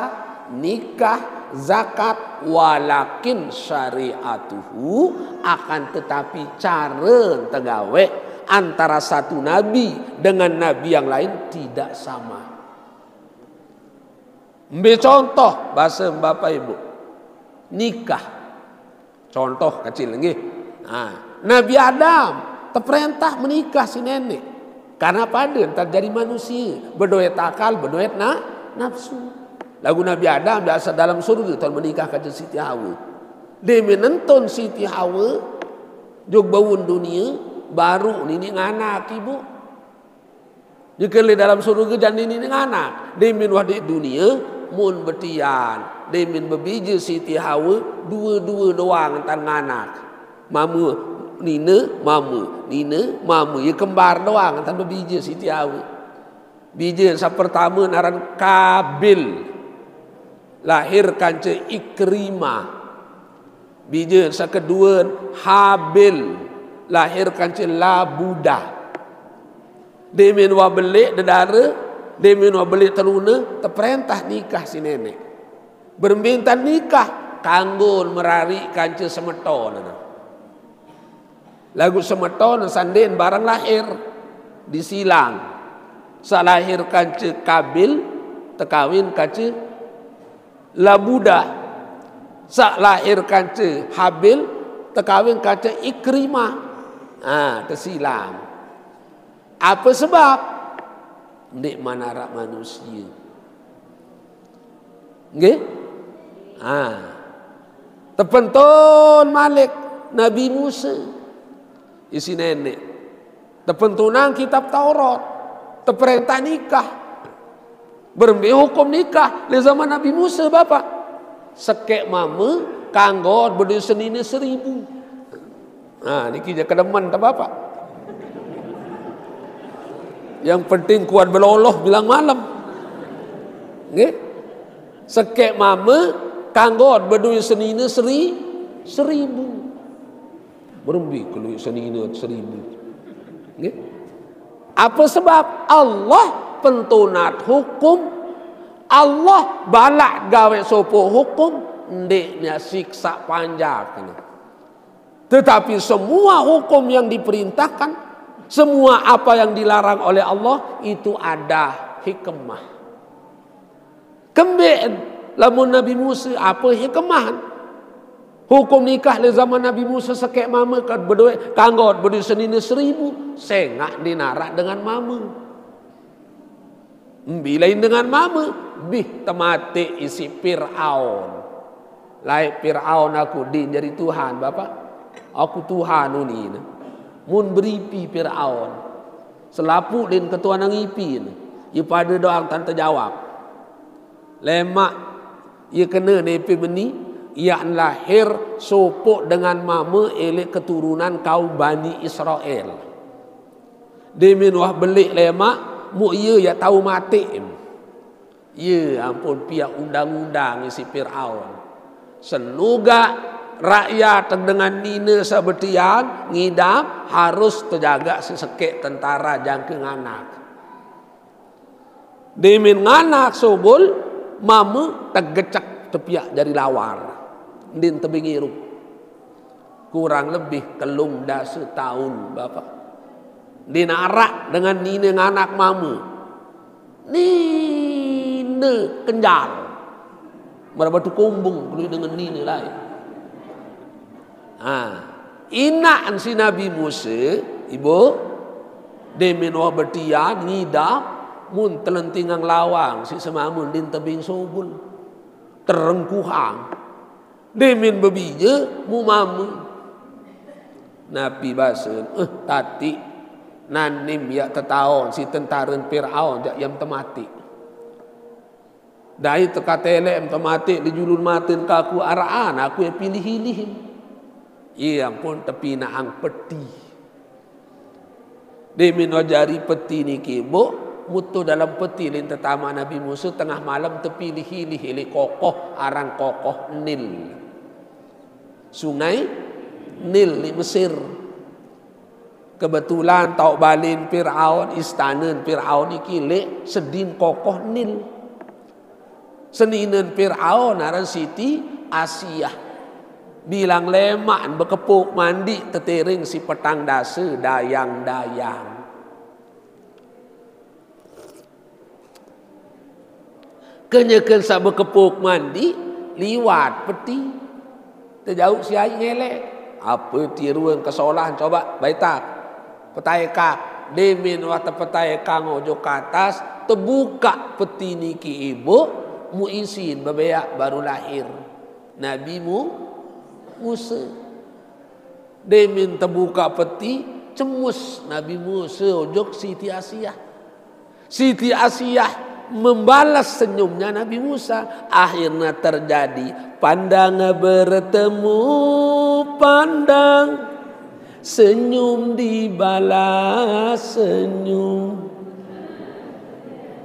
nikah, zakat, walakin syariatuhu, akan tetapi cara tegawe antara satu nabi dengan nabi yang lain tidak sama. Ambil contoh bahasa Bapak Ibu, nikah. Contoh kecil nggih. Ha, Nabi Adam terperintah menikah si nenek. Karena pada terjadi manusia, berdoa takal, berdoa na-, nafsu. Lagu Nabi Adam biasa dalam surga tahun menikah kata Siti Hawa. Dia menenton Siti Hawa, jog bawun dunia, baru nini nganak ibu. Jika le dalam surga jan nini nganak, demin wah di dunia, mun betian, demin bebija Siti Hawa, dua-dua doang entan nganak. Mama, nina, mama, nina, mama, ya kembar doang entan bebija Siti Hawa. Bija sa pertama naran Kabil, lahir kanca Ikrimah. Bija sa kedua Habil, lahir kanca Labuda. Demin wa belik dedara, demin wa belik teruna, teperintah nikah si nenek. Berembe entan nikah, kanggo merariq kance semeton. Laguq semeton sandin bareng lahir, disilang. Saq lahir kance Kabil, tekawin kance Labuda. Saq lahir kance Habil, tekawin kance Ikrimah. Ah, tesilang. Ape sebab? Ndeqman araq manusie. Nggih? Ah. Tepenton malik Nabi Musa. Isi neneq. Tepentunang kitab Taurat. Teperentah nikah. Berembe hukum nikah leq zaman Nabi Musa, Bapak? Sekeq mame kanggo bedoe senine seribu. Nah, niki je kedemen te Bapak. Yang penting kuat beloloh bilang malam. Nggih. Sekeq mame kanggo bedoe senine seri-, seribu. Berembe kelueq senine seribu? Nggih. Ape sebab? Allah pentunat hukum, Allah balak gaweq sopoq hukum, ndeq miaq siksaq panjak. Tetapi semua hukum yang diperintahkan, semua apa yang dilarang oleh Allah, itu ada hikmah. Kembeqn lamun Nabi Musa, ape hikmahn? Hukum nikah leq zaman Nabi Musa sekeq mame ke bedoe, kanggo bedoe senine seribu, sengaq ndeqn araq dengan mame. Mbe lain dengan mame, bih tematiq isiq Piraun. Laeq Piraun aku ndeqn jari Tuhan, Bapak. Aku Tuhan unine. Mun beripi Piraun, selapuq ndeqn ketuanang ipin, ie pade doang tan tejawab. Lemaq ie kene nepe meni, ie lahir sopoq dengan mame eleq keturunan kaum Bani Israel. Demen wah beleq lemaq, muq ie yaq tao mateq. Ie ampun piaq undang-undang isiq Piraun. Senugaq rakyat dengan nine saq betian ngidam harus tejagaq siq sekeq tentara jangke nganak. Demen nganak sugul, mame tegecek tepiaq jari lawar. Ndeqn tebeng irup. Kurang lebih telung dase taun, Bapak. Ndeqn araq dengan nine nganak mame. Nine kenjal. Maraq batu kombeng kelueq dengan nine laeq. Ah, inaqn siq Nabi Musa, Ibu, demen wah betian ngidam, mun telentingang lawang siq semame ndeqn tebeng sugul. Terengkuhang. Demen bebije muq mame. Napi basen, "Eh, tatiq, nanim yaq tetaon siq tentaren Piraun jaq yam tematiq. Dait teka teleq em tematiq leq julun maten kaku araqan aku yaq pilih-ilih." Ie ampun tepinaqang peti. Demen wah jari peti niki, Bu, mutu dalem peti leq tetamaq Nabi Musa tengah malem tepilih-ilih leq kokoh aran kokoh Nil. Sungai Nil leq Mesir. Kebetulan taoq balen Piraun, istanen Piraun niki leq sedin kokoh Nil. Seninen Piraun aran Siti Asiah. Bilang lemaq bekepuk mandiq tetereng siq petang dase dayang-dayang. Kenyeken saq bekepuk mandiq liwat peti. Tejauq siq aiq ngeleq. Ape tie ruen kesolahan coba baitaq. Petaekak. Demen wah tepetaekang ojok atas, tebukaq peti niki, Ibu, muq isin bebeaq baru lahir. Nabi Mu-, Musa. Demen tebukaq peti, cemus Nabi Musa ojok Siti Asiah. Siti Asiah membalas senyumnya Nabi Musa. Akhirnya terjadi pandang bertemu pandang, senyum dibalas senyum.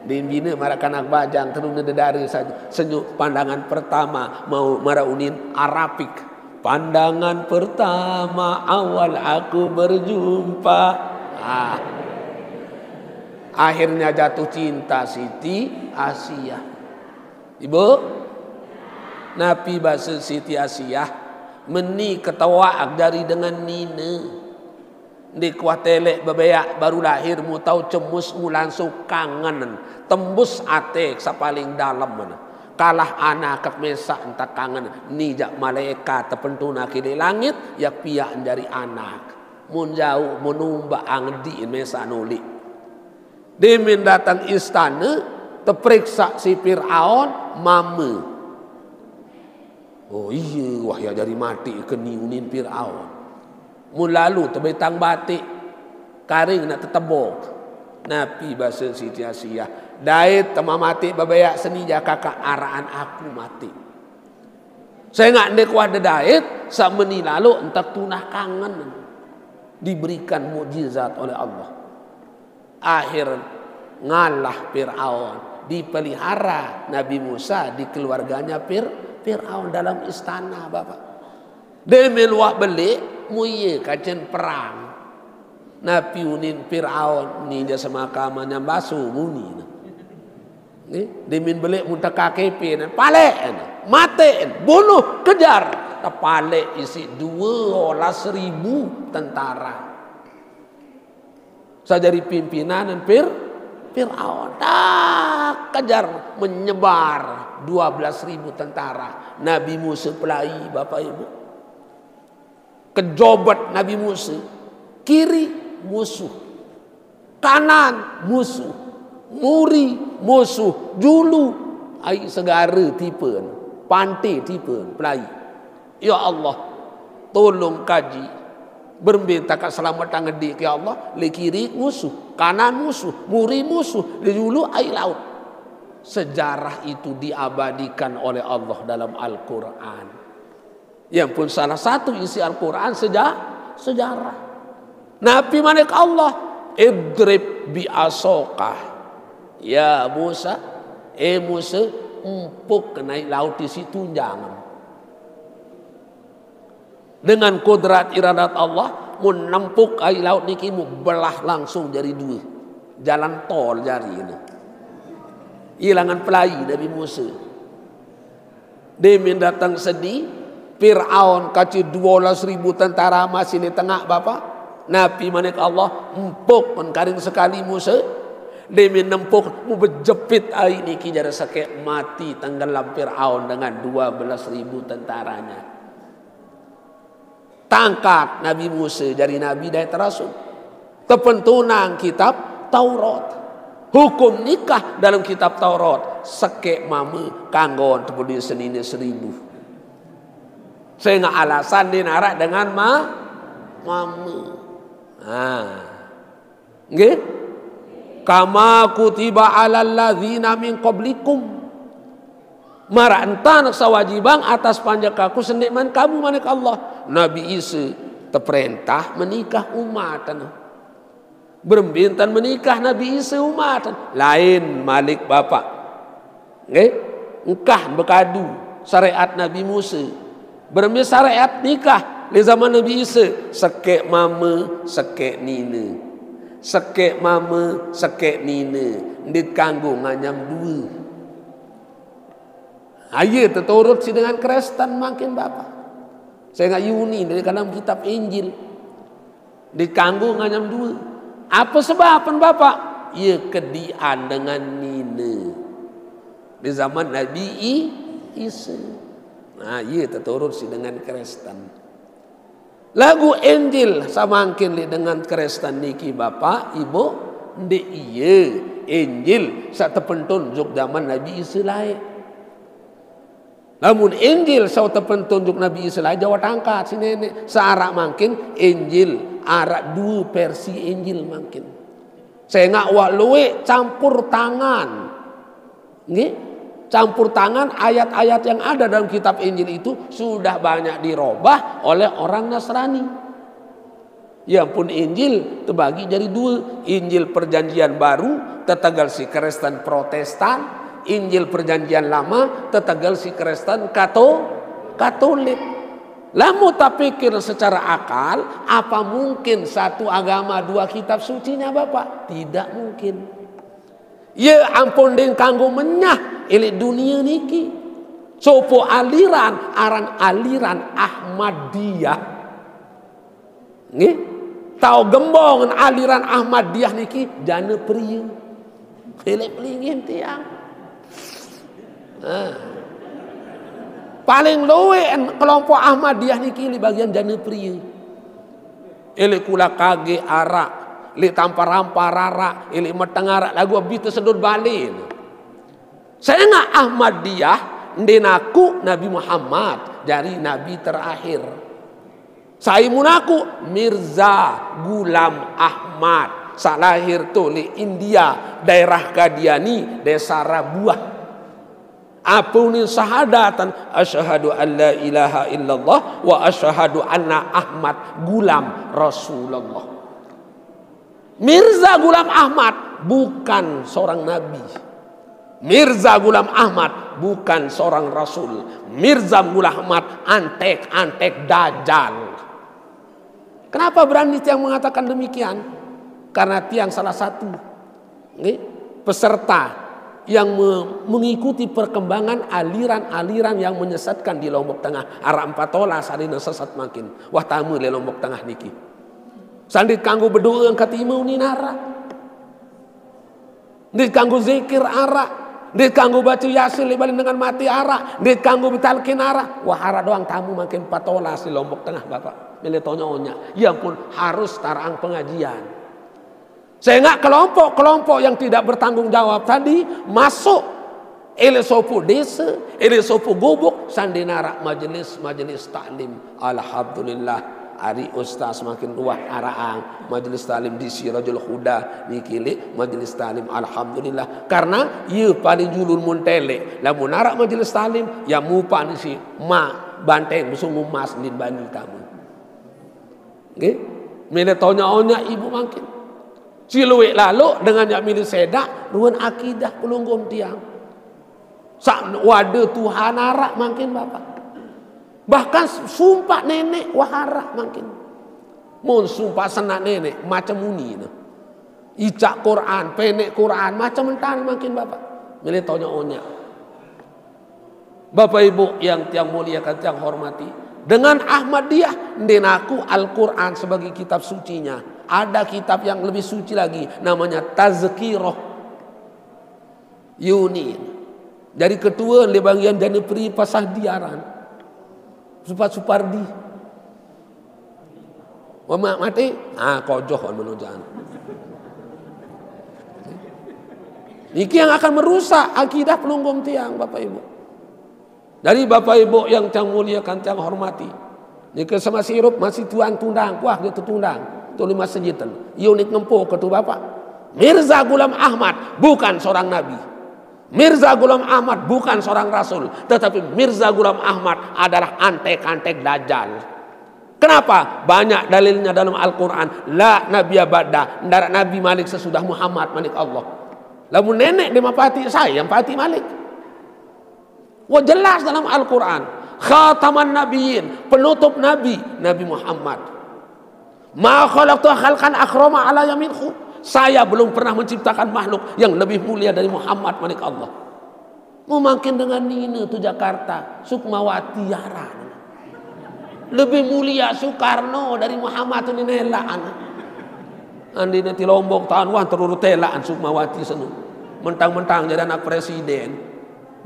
Din bine maraq kanak bajang, terune dedare saja. Senyum pandangan pertama, mau maraq unin Arapik. Pandangan pertama awal aku berjumpa. Ah. Akhirnya jatuh cinta Siti Asiah. Ibu? Napi basa Siti Asiah, meni ketoak jari dengan nine. Ndeq kuah telek bebeak baru lahir, mu tau cemus, mu langsung kangen. Tembus ate saq paling dalem. Kalah anak kek mesaq entek kangen. Ni jaq malaekat tepentun aki leq langit, yaq piaq jari anak. Mun jauq, mun umbaq angedi mesaq nuliq. Demen dateng istane, teperiksa si Firaun, mame. Oh iye, wah, ya jari mate keni unin Firaun. Mun lalu tebetang batik, karing nak tetebok. Napi base Siti Asiah, dait tema mate bebeak seni jaq kakak araqan aku mate. Sengaq ndeq kuah dedait, saq meni lalo entek tunah kangen. Diberikan mukjizat oleh Allah. Akhir ngalah Firaun, dipelihara Nabi Musa di keluarganya Fir-, Firaun dalam istana, Bapak. Demen luaq beleq, muie kancen perang. Napi unin Firaun, ninja semakaman nyam baso muni. Nggih, demen beleq mun teka K P ne, paleq ne, mateq ne, bunuh, kejar. Tepaleq isiq due olas ribu tentara. Saq jari pimpinan Fir-, Firaun. Dah kejar, menyebar dua belas ribu tentara. Nabi Musa pelai, Bapak Ibu. Kejobet Nabi Musa. Kiri musuh. Kanan musuh. Muri musuh. Julu. Ai segare tipen. Pante tipen. Pelai. Ya Allah, tolong kaji. Berembe takat selamet tangediq, ya Allah, leq kiri musuh, kanan musuh, muri musuh, leq julu ai laut. Sejarah itu diabadikan oleh Allah dalam Al-Quran. Yang pun salah satu isi Al-Quran seja-, sejarah. Napi manik Allah, "Idrib bi asoka." Ya Musa, eh Musa, empuk naik laut isiq tunjang. Dengan kodrat iradat Allah, mun nempuk aiq laut niki, mu belah langsung jari due. Jalan tol jari ini. Ilangan pelai Nabi Musa. Demen dateng sedi, Firaun kace due olas ribu tentara masih leq tengaq, Bapak. Napi manik Allah, empuk men karing sekali Musa. Demen nempuk, mu bejepit aiq niki jari sekeq mati tenggelam Firaun dengan dua belas ribu tentaranya. Tangkat Nabi Musa jari nabi dait rasul. Tepentunang kitab Taurat. Hukum nikah dalam kitab Taurat. Sekeq mame kanggon tepedui senine seribu. Sengaq alasan ndeqn araq dengan ma-, mame. Nah. Nggih? "Kama kutiba alal ladzina min qablikum." Maraq entan saq wajibang atas panjak aku sendeqman kamu, manik Allah. Nabi Isa teperentah menikah umatne. Berembe entan menikah Nabi Isa umatne? Lain malik, Bapak. Nggih? Engkah bekadu syariat Nabi Musa. Berembe syariat nikah leq zaman Nabi Isa? Sekeq mame, sekeq nine. Sekeq mame, sekeq nine. Ndeq kanggo nganyam due. Aye teturut siq dengan Kristen mangkin, Bapak. Sengaq yuni dari dalam kitab Injil. Ndeq kanggo nganyam due. Ape sebaben, Bapak? Ye kedian dengan nine. Di zaman Nabi I-, Isa. Nah, ye teturut siq dengan Kristen. Laguq Injil samangkin leq dengan Kristen niki, Bapak, Ibu, ndeq ie Injil saq tepentun juk zaman Nabi Isa laeq. Lamun Injil saq tepentun juk Nabi Isa laeq, jauq tangkat siq neneq. Saq araq mangkin Injil, araq due versi Injil mangkin. Sengaq wah lueq campur tangan. Nggih? Campur tangan ayat-ayat yang ada dalam kitab Injil itu sudah banyak dirobah oleh orang Nasrani. Ya ampun, Injil tebagi jari due. Injil Perjanjian Baru tetegel siq Kristen Protestan, Injil Perjanjian Lama tetegel siq Kristen Kato-, Katolik. Lamun tapikir secara akal, apa mungkin satu agama dua kitab sucinya, Bapak? Tidak mungkin. Ye ampun ndeqn kanggo menyah leq dunie niki. Sopo aliran, aran aliran Ahmadiyah. Nggih. Tau gembong aliran Ahmadiyah niki jane priye. Elek pelinggih tiang. Nah. Paling luwih kelompok Ahmadiyah niki li bagian jane priye. Elek kula kage arak, elek tampar-ampar arak, elek meteng arak lagu abis tesedot balik. Sengaq Ahmadiyah ndeq naku Nabi Muhammad jari nabi terakhir. Sai munaku Mirza Ghulam Ahmad, saq lahir to leq India, daerah Qadiani, desa Rabuah. Ape unin syahadatan, asyhadu an la ilaha illallah wa asyhadu anna Ahmad Ghulam Rasulullah. Mirza Ghulam Ahmad bukan seorang nabi. Mirza Ghulam Ahmad bukan seorang rasul. Mirza Ghulam Ahmad antek-antek dajal. Kenapa berani tiang mengatakan demikian? Karena tiang salah satu, nggih, peserta yang me-, mengikuti perkembangan aliran-aliran yang menyesatkan di Lombok Tengah. Araq empat olas aliran sesat mangkin. Wah, tame leq Lombok Tengah niki. Saq ndeq kanggo bedoe angkat ime unin araq. Ndeq kanggo zikir araq. Ndeq kanggo bace Yasin leq balen dengan mate araq. Ndeq kanggo betalkin araq. Wah, araq doang tame mangkin empat olas leq Lombok Tengah, Bapak. Mele tonyak-onyak. Ya ampun, harus taraqang pengajian. Sengaq kelompok-kelompok yang tidak bertanggung jawab tadi masuk, eleq sopoq dese, eleq sopoq gubuk, saq ndeqne araq majelis-majelis taklim. Alhamdulillah, ari ustaz makin luah araqang majelis taklim di Sirajul Huda niki leq majelis taklim. Alhamdulillah, karena ie paling julun mun teleq. Lamun araq majelis taklim, ya mupan si maq banteng besungu emas ndin bani tame. Nggih. Mele tonyak-onyak ibu mangkin. Silueq laloq dengan jaq mele sedaq, ruen akidah pelungguh tiang. Saq wade Tuhan araq mangkin, Bapak. Bahkan sumpaq neneq wah araq mangkin. Mun sumpaq senaq neneq, macem unine. Icaq Quran, peneq Quran, macem entan mangkin, Bapak. Mele tonyak-onyak. Bapak Ibu yang tiang muliakan, tiang hormati, dengan Ahmadiyah ndeq naku Al-Quran sebagai kitab sucinya. Ada kitab yang lebih suci lagi, namanya Tazkirah. Unin. Jari ketue leq bagian jane pri pasah diaran. Supa-, Supardi. Wah, maq mate, ah, kojoh wan menojan. Niki yang akan merusak akidah pelungguh tiang, Bapak Ibu. Jadi Bapak Ibu yang tiang muliakan, tiang hormati. Niki semasih irup, masih tuan tundang, kuah dia tetundang. Tuli masjid ten. Iyo nik ngempo ketu Bapak. Mirza Ghulam Ahmad bukan seorang nabi. Mirza Ghulam Ahmad bukan seorang rasul, tetapi Mirza Ghulam Ahmad adalah antek-antek dajal. Kenapa? Banyak dalilnya dalam Al-Quran. La nabiyya ba'da, ndaraq nabi malik sesudah Muhammad, malik Allah. Lamun neneq ndeq mapati, sai yang pati malik. Wah, jelas dalam Al-Quran. Khataman nabiyyin, penutup nabi, Nabi Muhammad. Ma khalaqtu khalqan akrama alayya minhu. Saya belum pernah menciptakan makhluk yang lebih mulia dari Muhammad, malik Allah. Memakin dengan nine tu Jakarta, Sukmawati aran. Lebih mulia Soekarno dari Muhammad tu nine elaan. Andine ti Lombok taun wah teruru telaan Sukmawati senu. Mentang-mentang jadi anak presiden.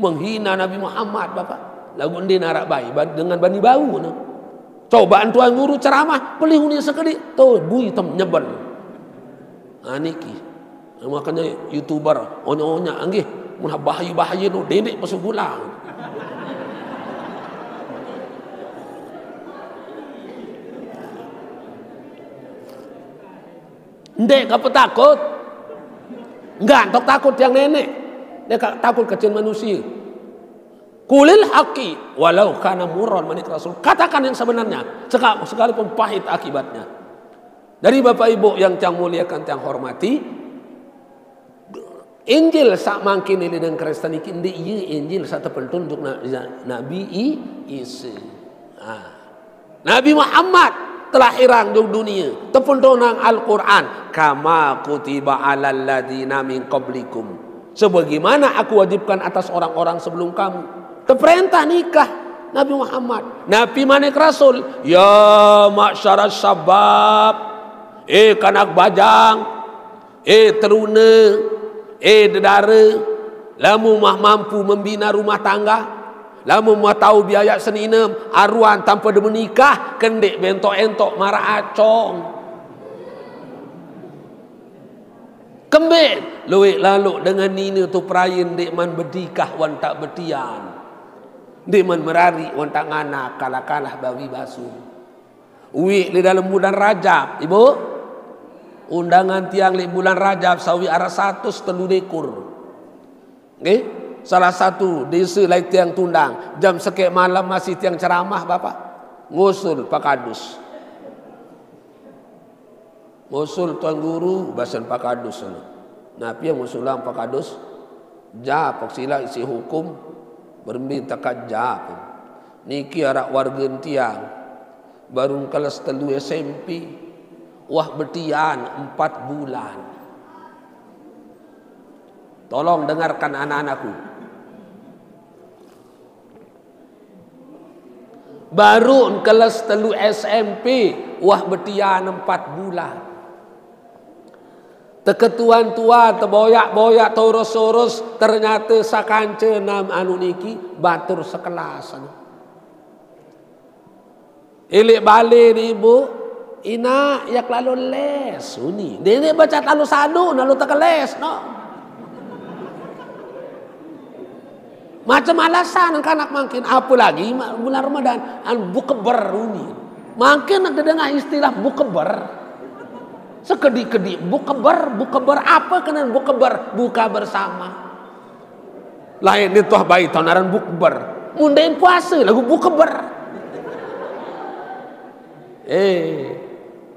Menghina Nabi Muhammad, Bapak. Lagu ndin araq bae, ban-, dengan bani bau, no. Coba tuan guru ceramah, pelihuni sekediq, to bui tem nyebel. Ha, niki. Makanya YouTuber, onyak-onyak, anggih. Mun bahaya-bahaya no, dendeq pesugulang. Ndeq kepetakut. Ngantok takut tiang neneq. Ndeq ka-, takut kecil manusia. Qulil haqqi walau kana murran, manik Rasul. Katakan yang sebenarnya, seka-, sekalipun pahit akibatnya. Jadi Bapak Ibu yang tiang muliakan, tiang hormati, Injil saq mangkin leq dengan Kristen niki ndeq ie Injil saq tepentun untuk na-, Nabi I-, Isa. Ah. Nabi Muhammad telahirang juk dunie, tepentunang Al-Quran, kama kutiba alal ladzina min qablikum. Sebagaimana aku wajibkan atas orang-orang sebelum kamu. Teperintah nikah Nabi Muhammad. Nabi manik Rasul, "Ya ma'syaras syabab, eh kanak bajang, eh teruna, eh dedara, lamun mah mampu membina rumah tangga, lamun mah tau biaya seninem, aruan tanpa demenikah, kendek bentok-entok marah acong." Kemben, luwek lalok dengan nina tu perayan dek man bedikah wan tak betian. Dek man merarik wan tak nganak kalah-kalah bawi basu. Wik di dalam bulan Rajab, Ibu. Undangan tiang di bulan Rajab sawi arah seratus telu dekur. Nggih, salah satu desa lai tiang tundang. Jam sekek malam masih tiang ceramah, Bapak. Ngusul Pak Kadus. Ngusul Tuan Guru, basan Pak Kadus. Nah, pian ngusulang Pak Kadus? Ja, Pak, sila isi hukum, berembe takat ja. Niki arak warga tiang, baru kelas telu S M P, wah betian empat bulan. Tolong dengarkan anak-anakku. Baru kelas telu S M P, wah betian empat bulan. Teketuan-tuan, teboyak-boyak, toros-soros, ternyata sakanca nam anu niki batur sekelas anu. Ilik balik ni ibu, ina yak lalu les uni. Dia ni baca lalu sadu, lalu tekeles, no. Macam alasan kanak mangkin, apalagi ma-, bulan Ramadan, an bukber uni. Mangkin nak dengar istilah bukber. Sekedi-kedi bukber, bukber apa kena bukber? Buka bersama. Lain ni tuah bayi tau naran bukber. Mundain puasa lagu bukber. Eh,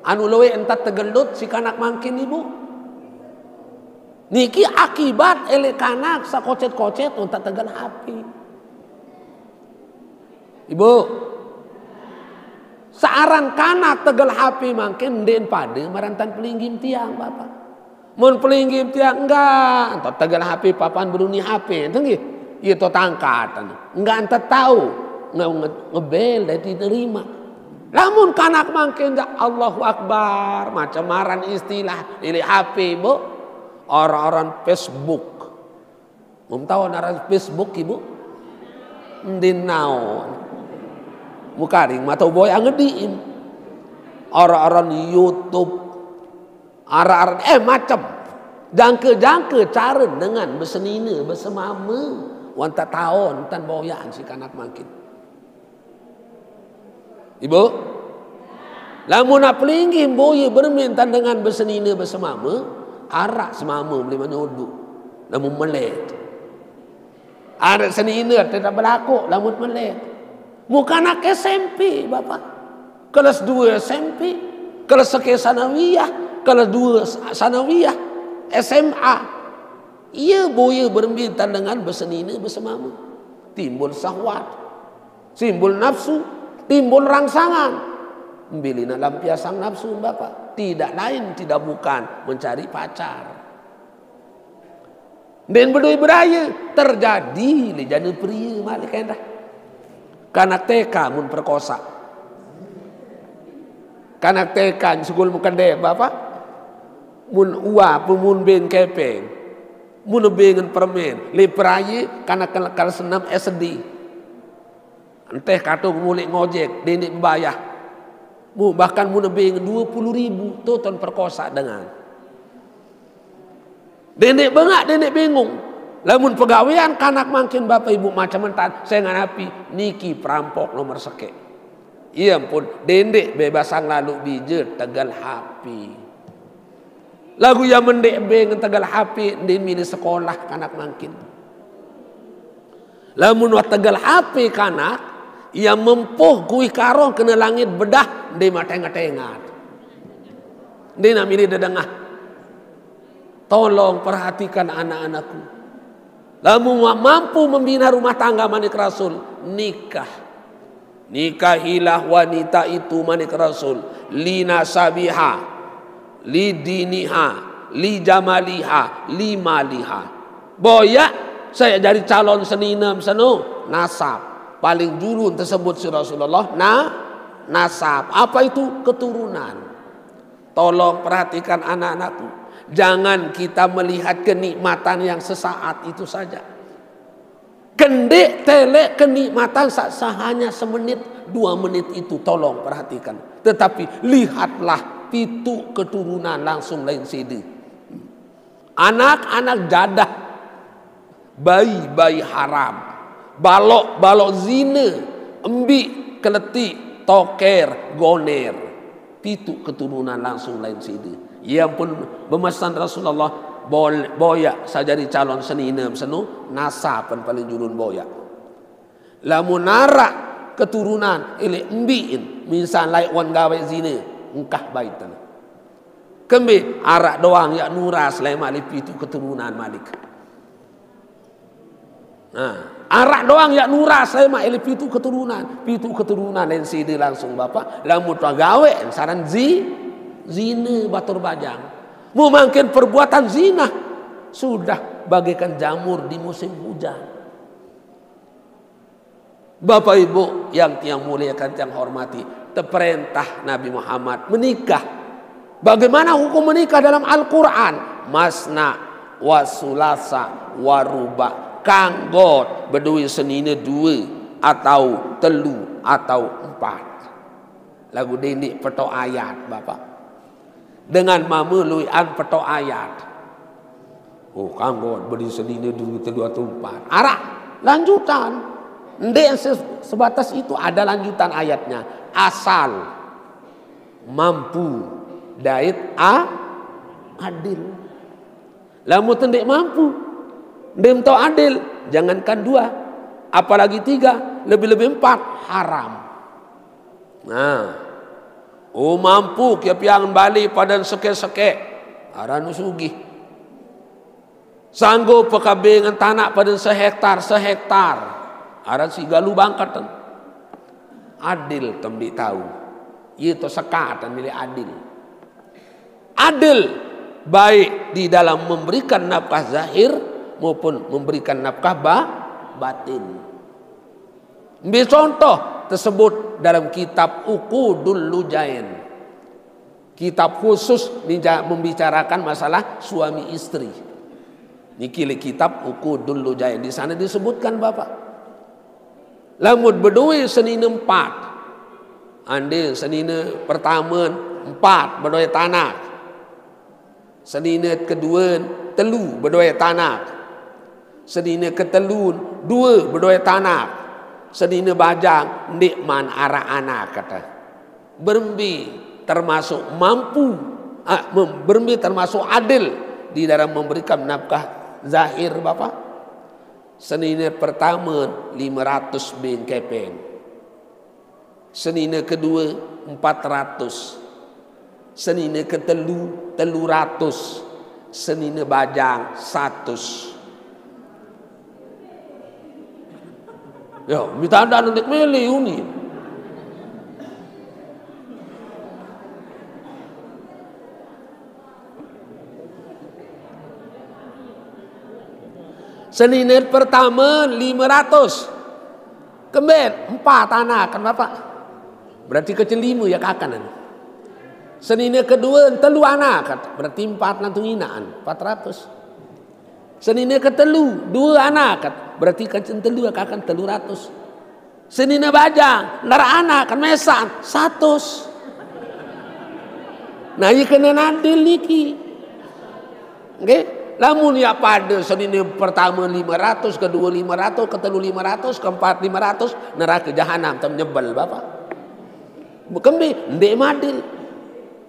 anu loe entat tegelut si kanak mangkin ibu. Niki akibat elek kanak sakocet-kocet untat tegel H P. Ibu, searan kanak tegel H P mangkin den pada marantan pelinggim tiang, Bapak. Mun pelinggim tiang enggak, entot tegel H P papan beruni H P, ente nggih. Iya to tangkat, enggak ente tahu. Nge-, nge-, ngebel dan diterima. Lamun kanak mangkin enggak Allahu Akbar, macam maran istilah, ilik H P, Bu. Orang-orang Facebook. Mun tau naran Facebook, Ibu? Ndin naon. Mukaring mata boy angediin. Orang-orang YouTube. Ara-ara, eh, macam. Jangka-jangka cara dengan besenina, besemama. Wan tak taon, tan boyaan si kanak mangkin. Ibu? Lamun nak pelinggih boya bermin tan dengan besenina, besemama, arak semama beli manyodu. Lamun melet. Arak senina tidak berlaku, lamun melet. Muka anak S M P, Bapak. Kelas dua S M P, kelas seke sanawiyah, kelas dua sa-, sanawiyah, S M A. Iya boya bermin tan dengan besenina, besemama. Timbul sahwat. Simbol nafsu, timbul rangsangan. Bilina lampiasang nafsu, Bapak. Tidak lain, tidak bukan mencari pacar. Den bedoi beraya, terjadi le jana pria malik endah. Kanak T K mun perkosa. Kanak T K sugul mukadem, Bapak. Mun ua, mun ben kepeng. Mun bengen permen, le peraya kanak kal-, kelas enam S D. Enteh katung mulik ngojek, dendik bebayah. Mu, bahkan mun nebing dua puluh ribu, tu ton perkosa dengan. Dendik bengak, dendik bingung. Lamun pegawean kanak mangkin bapak ibu macam entan, saya nganapi, niki perampok nomor seke. Iya pun, dendik bebasang lalu bija tegal H P. Lagu ia mendek be ngen tegal H P, ndin milih sekolah kanak mangkin. Lamun wah tegal H P kanak, ia mempuh kuih karong kena langit bedah, ndin matengat-tengat. Ndin nak milih dedengah. Tolong perhatikan anak-anakku. Lamun wah mampu membina rumah tangga manik Rasul, nikah. Nikahilah wanita itu manik Rasul, li nasabiha, li diniha, li jamaliha, li maliha. Boyak, Saya jadi calon seninem seno, nasab. Paling julun tersebut si Rasulullah, na, nasab. Apa itu? Keturunan. Tolong perhatikan anak-anakku. Jangan kita melihat kenikmatan yang sesaat itu saja. Kendek telek kenikmatan sa-, sahanya semenit, dua menit itu tolong perhatikan. Tetapi lihatlah pitu keturunan langsung lain sede. Anak-anak jadah, bayi-bayi haram, balok-balok zina, embik, keletik, toker, goner. Pitu keturunan langsung lain sede. Ia pun bemesan Rasulullah, bol-, boyak sajadi calon seninem seno, nasab pen paling julun boyak. Lamun arak keturunan, elek embikin, misal laik wan gawe zina, engkah baiten. Kembe arak doang yak nuras lemak le pitu keturunan malik. Nah, arak doang yak nuras lemak le pitu keturunan, pitu keturunan lain sede langsung bapak. Lamun tagawe saran zi-, zina batur bajang. Memangkin perbuatan zina sudah bagaikan jamur di musim hujan. Bapak Ibu yang tiang muliakan, tiang hormati, teperintah Nabi Muhammad menikah. Bagaimana hukum menikah dalam Al-Quran? Masna, wasulasa, waruba. Kanggot bedue senine due atau telu atau empat. Lagu dendik petok ayat, Bapak. Dengan mame luian petok ayat. Oh, kanggot bedi senine due telu atau empat. Arak lanjutan. Ndek se-, sebatas itu, ada lanjutan ayatnya. Asal mampu dait a-, adil. Lamun ndek mampu, ndek mento adil, jangankan dua, apalagi tiga, lebih-lebih empat, haram. Nah, oh, mampu kia piang bali padan seke-seke, aran sugih. Sanggup pekabengan tanak padan sehektar, sehektar, aran si galu bangkatan. Adil tem di tahu. Itu sekatan milik adil. Adil baik di dalam memberikan nafkah zahir maupun memberikan nafkah ba-, batin. Ambil contoh tersebut dalam kitab Uqudul Lujain. Kitab khusus minja-, membicarakan masalah suami istri. Niki le kitab Uqudul Lujain. Di sana disebutkan, Bapak. Lamun bedue senine empat. Ande senine pertame empat bedue tanak. Senine kedue telu bedue tanak. Senine ketelu due bedue tanak. Senine bajang ndik man arak anak kata. Berembe termasuk mampu, ah, mem-, berembe termasuk adil di dalam memberikan nafkah zahir, Bapak? Senine pertame lima ratus beng kepeng. Senine kedue empat ratus. Senine ketelu telu ratus. Senine bajang satus. Yo, minta anda nanti meli uni. Senine pertame lima ratus. Kemben empat anak kan Bapak. Berarti kecil lima ya kakan. Senine kedue telu anak kan. Berarti empat nantung inaan, empat ratus. Senine ketelu due anak kan. Berarti kecil telu ya kakan telu ratus. Senine bajang, ndara anak kan mesan, satus. Nah, iya kena adil niki. Nggih, lamun ya pada senine pertame lima ratus, kedue lima ratus, ketelu lima ratus, keempat lima ratus, neraka jahanam tem nyebel, Bapak. Kembe, ndik madil.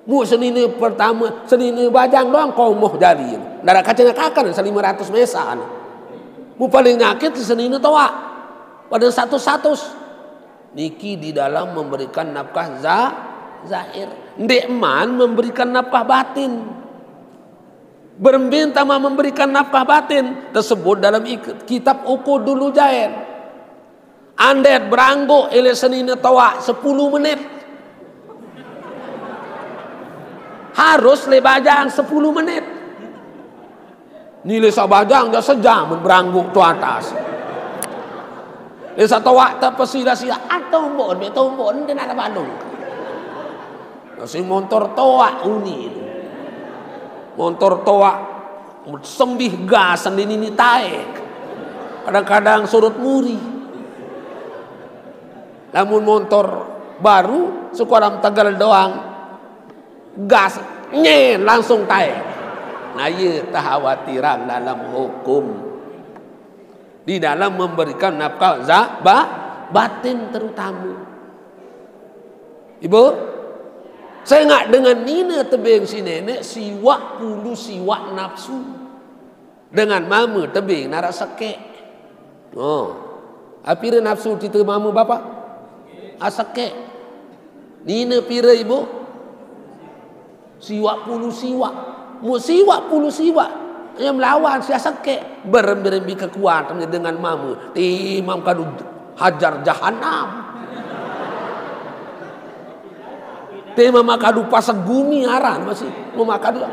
Mu senine pertame, senine bajang doang komoh jari. Ndara kacena kakan selima ratus mesan. Mu paling nyakit senine toa. Pada satus-satus. Niki di dalam memberikan nafkah za-, zahir. Ndik man memberikan nafkah batin. Berembe tama memberikan nafkah batin tersebut dalam ik-, kitab Uqudul Lujain. Andet berangguk ile senine toa sepuluh menit. Harus le bajang sepuluh menit. Ni le sabajang ja sejam berangguk tu atas. Le satoak te pesila-sila, ah, tombok, be tombok, nde nak balong. Masih montor toak uni tu. Montor toak sembih gas sendiri ni taek. Kadang-kadang surut muri. Lamun montor baru, suku dalam tegal doang, gas, nyen, langsung taek. Nah, iya takhawatiran dalam hukum. Di dalam memberikan nafkah za-, ba-, batin terutama. Ibu, sengak dengan nine tebeng si nenek, siwak pulu siwak nafsu. Dengan mama tebeng narak sekek. Oh. Apira nafsu tite mama bapa? Ah, sekek. Nine pira, ibu? Siwak pulu siwak. Mu siwak pulu siwak. Yang melawan sia sekek. Berembi-rembi kekuatan dengan mama. Timam kadu hajar jahanam. Timam kadu pasegumi aran masih. Memakadu.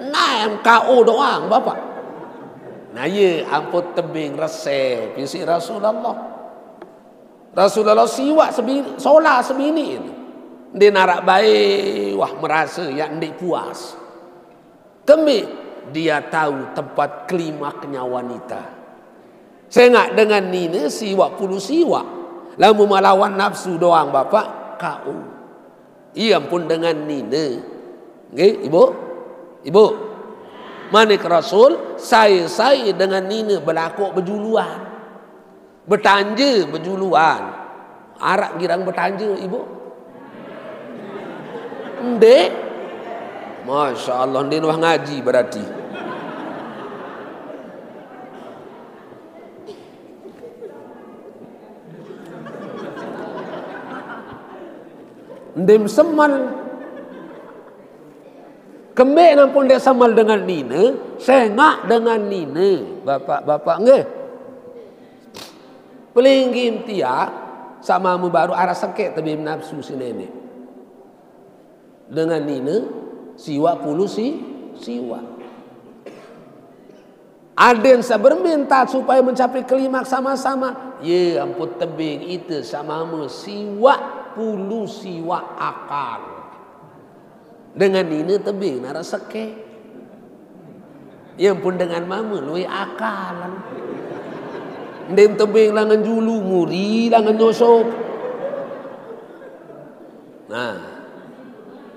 Nah, M K O doang, Bapak. Nah, ye, ampun tebing resep, isi Rasulullah. Rasulullah siwak sebini, solah sebini ini. Dia narak baik, wah, merasa yang ndik puas. Kembe, dia tahu tempat klimaknya wanita. Sengak dengan nine siwak pulu siwak. Lamun malawan nafsu doang, Bapak, K O. Iya pun dengan nine. Nggih, Ibu? Ibu. Manik Rasul, saya-saya dengan nine belakuk bejuluan. Betanja bejuluan. Arak girang betanja, Ibu? Ndek? Masya Allah, ndek wah ngaji berarti. Ndim semal. Kembe nampun dek semal dengan nine, sengak dengan nine. Bapak-bapak nggih. Pelinggih tiak sama mu baru arah sekek tebih nafsu si nenek. Dengan nine, siwak pulu si, siwak. Aden saber minta supaya mencapai klimaks sama-sama. Ye, ampun tebing ite sama me siwak pulu siwak akal. Dengan nine tebing nara seke. Ye ampun dengan mama lui akalan. Ndem tebing langan julu muri langan nyosok. Nah.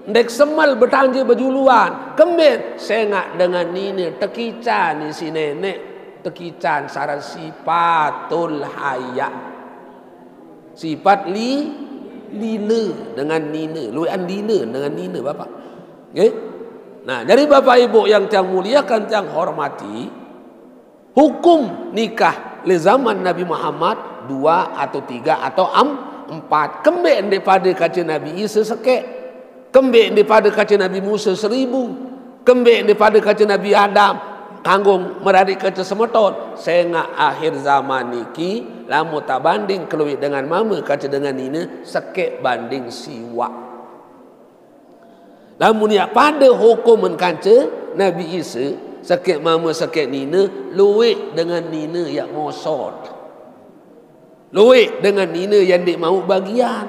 Ndek semal betanje bejuluan, kemben sengak dengan nine tekican isi nenek, tekican saran sipatul haya. Sifat li, line dengan nine, luekan line dengan nine, Bapak. Nggih? Nah, jadi Bapak Ibu yang tiang muliakan, tiang hormati, hukum nikah le zaman Nabi Muhammad dua atau tiga atau am, empat. Kembe nde pada kaca Nabi Isa sekek. Kembe nde pada kaca Nabi Musa seribu. Kembe nde pada kaca Nabi Adam kanggo meradik kaca semeton. Sengak akhir zaman niki, lamun tabanding keluih dengan mama kaca dengan nine, sekek banding siwak. Lamun yak pada hukum men kanca Nabi Isa, sekek mama sekek nine, luwek dengan nine yak mosot. Luwek dengan nine yang ndik mau bagian.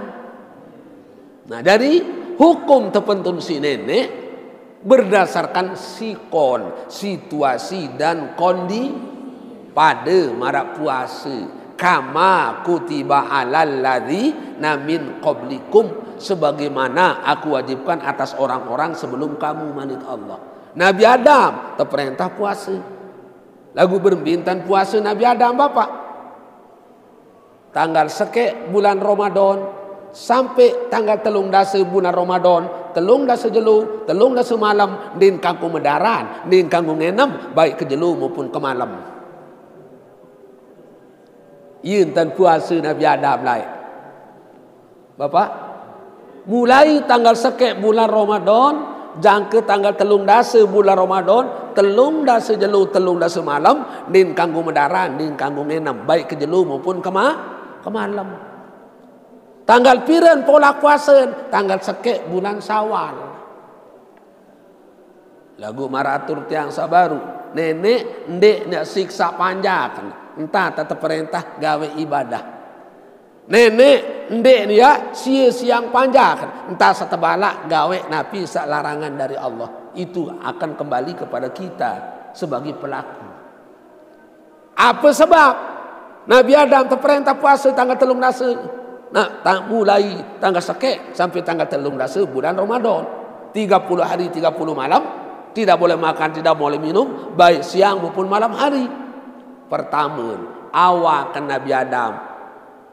Nah, dari hukum tepentun si nenek berdasarkan sikon, situasi dan kondi pada marak puasa. Kama kutiba alal ladzi namin qablikum, sebagaimana aku wajibkan atas orang-orang sebelum kamu, manik Allah. Nabi Adam teperintah puasa. Lagu berbintan puasa Nabi Adam, Bapak. Tanggal sekek bulan Ramadan sampai tanggal telung dasa bulan Ramadan, telung dasa jelo, telung dasa malam, ndin kanggo medaran, ndin kanggo ngenem, baik ke jelo maupun ke malam. Iya entan puasa Nabi Adam lai. Bapak, mulai tanggal sekek bulan Ramadan, jangka tanggal telung dasa bulan Ramadan, telung dasa jelo, telung dasa malam, ndin kanggo medaran, ndin kanggo ngenem, baik ke jelo maupun ke ma, ke malam. Tanggal piran pola puasa, tanggal sekek bulan Syawal. Lagu maratur tiang sabaru. Nenek ndeq ne siksa panjak, entah teperintah gawe ibadah. Nenek ndeq ne ya sie siang panjak, entah setebalak gawe napi saq larangan dari Allah. Itu akan kembali kepada kita sebagai pelaku. Apa sebab Nabi Adam teperintah puasa tanggal telung dase? Nah, ta-, mulai tanggal sekeq sampai tanggal telung dase bulan Ramadan. Tiga puluh hari, tiga puluh malam, tidak boleh makan, tidak boleh minum, baik siang maupun malam hari. Pertama, awak Nabi Adam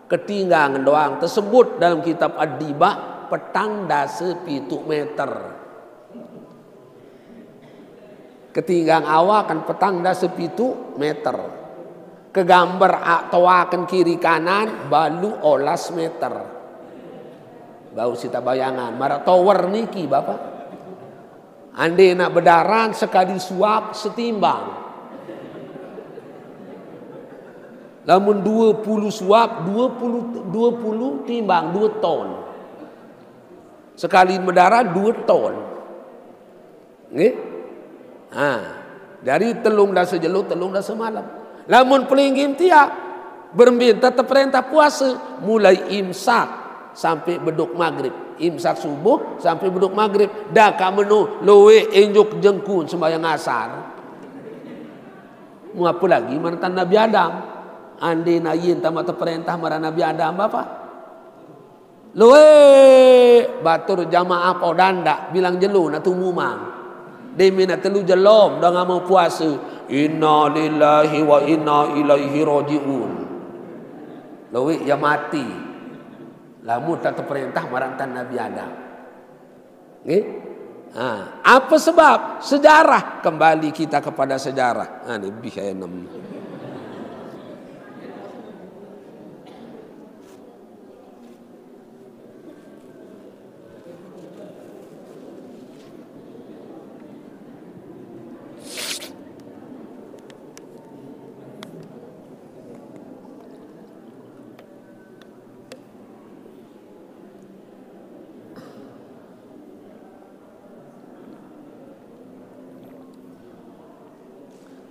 ketinggang doang tersebut dalam kitab Ad-Dibah petang dase pituq meter. Ketinggang awak kan petang dase pituq meter. Kegambar a-, toaken kiri kanan balu olas meter. Bau sita bayangan, maraq tower niki, Bapak. Ande nak bedaran sekali suap setimbang. Lamun due puluh suap, due puluh, due puluh timbang, due ton. Sekali bedaran due ton. Nggih? Ha. Jari telung dase jelo, telung dase malem. Lamun pelinggih tiang, berembe entan teperintah puase, mulai imsak sampai beduk magrib. Imsak subuh sampai beduk magrib. Dakaq meno lueq enjuk jengkun sembahyang asar. Mau apa lagi mantan Nabi Adam? Ande nayin tamat teperintah maraq Nabi Adam, Bapak. Lueq batur jamaah podan ndaq bilang jelo naq tumumang. Demen naq telu jelo doang mau puase. Inna lillahi wa inna ilaihi raji'un. Lueq ya mati. Lamun tak teperintah maraq entan Nabi Adam. Nggih? Ha, apa sebab? Sejarah. Kembali kita kepada sejarah. Ha, ni bih enem.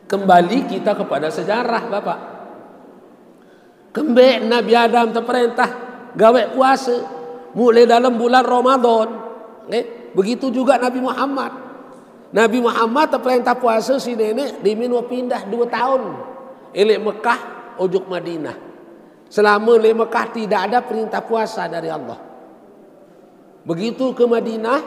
Kembali kita kepada sejarah, Bapak. Kembeq Nabi Adam teperintah gaweq puase? Mule dalem bulan Ramadan. Nggih, begitu juga Nabi Muhammad. Nabi Muhammad teperintah puase siq Neneq demen wah pindah due taun. Leq Mekah ojok Madinah. Selama leq Mekah tidak ada perintah puasa dari Allah. Begitu ke Madinah,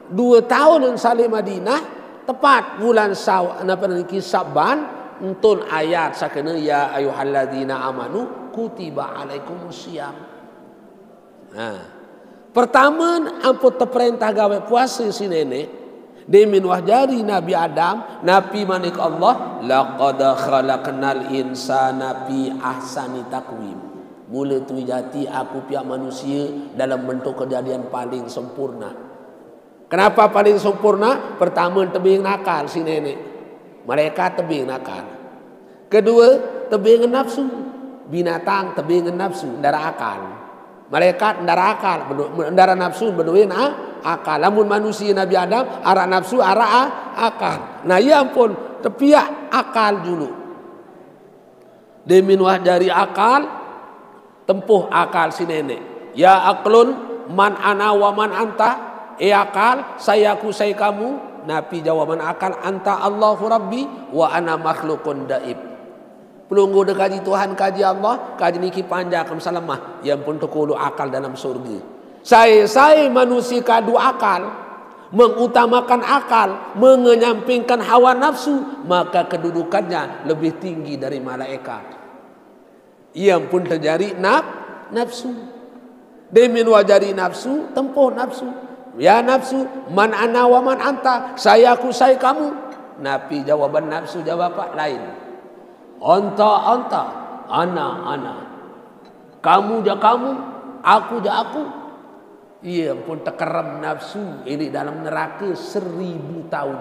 due taun saq leq Madinah, tepat bulan Syaw-, napa niki, Syaban, entun ayat saq kene, "Ya ayyuhalladzina amanu kutiba alaikumus shiyam." Nah, pertame ampun teperintah gaweq puase siq Neneq, demen wah jari Nabi Adam, napi manik Allah, "Laqad khalaqnal insana fi ahsani taqwim." Mule tui jati aku piaq manusie dalam bentuk kejadian paling sempurna. Kenapa paling sempurna? Pertame, tebeng akal siq Neneq. Malaekat tebeng akal. Kedue, tebeng nafsu. Binatang tebeng nafsu, ndaraq akal. Malaekat ndaraq akal, beno-, ndaraq nafsu, bedoe na-, akal. Lamun manusie Nabi Adam, araq nafsu, araq a-, akal. Nah, ie ampun tepiaq akal juluq. Demen wah jari akal, tempuh akal siq Neneq. "Ya aqlun, man ana wa man anta?" Eh akal, sai aku, sai kamu? Napi jawaban akal? "Anta Allahu Rabbi wa ana makhluqun daif." Pelungguh de kaji Tuhan, kaji Allah, kaji niki panjak mesalemah, ie ampun tekuluq akal dalem surge. Sai-sai manusie kadu akal, mengutamakan akal, mengenyampingkan hawa nafsu, maka kedudukannya lebih tinggi dari malaikat. Ie ampun tejari naf-, nafsu. Demen wah jari nafsu, tempuh nafsu. "Ya nafsu, man ana wa man anta?" Sai aku, sai kamu? Napi jawaban nafsu? Jawab apa? Lain. "Anta, anta, ana, ana." Kamu jaq kamu, aku jaq aku. Ie ampun tekerem nafsu leq dalem nerake seribu taun.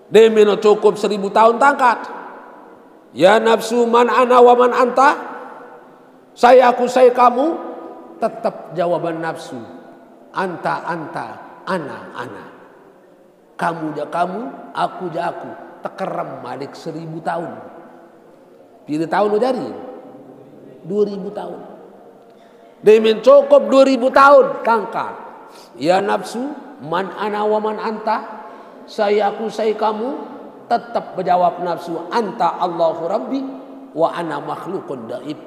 Demen cukup seribu taun tangkat. "Ya nafsu, man ana wa man anta?" Sai aku, sai kamu? Tetep jawaban nafsu. "Anta, anta, ana, ana." Kamu jak kamu, aku jak aku. Tekerem malik seribu taun. Pire taun jari? Dua ribu taun. Dai men cokop dua ribu taun, kangkat. Ya nafsu, man ana wa man anta? Sai aku, sai kamu? Tetep bejawab nafsu, anta Allahu Rabbi wa ana makhlukun daif.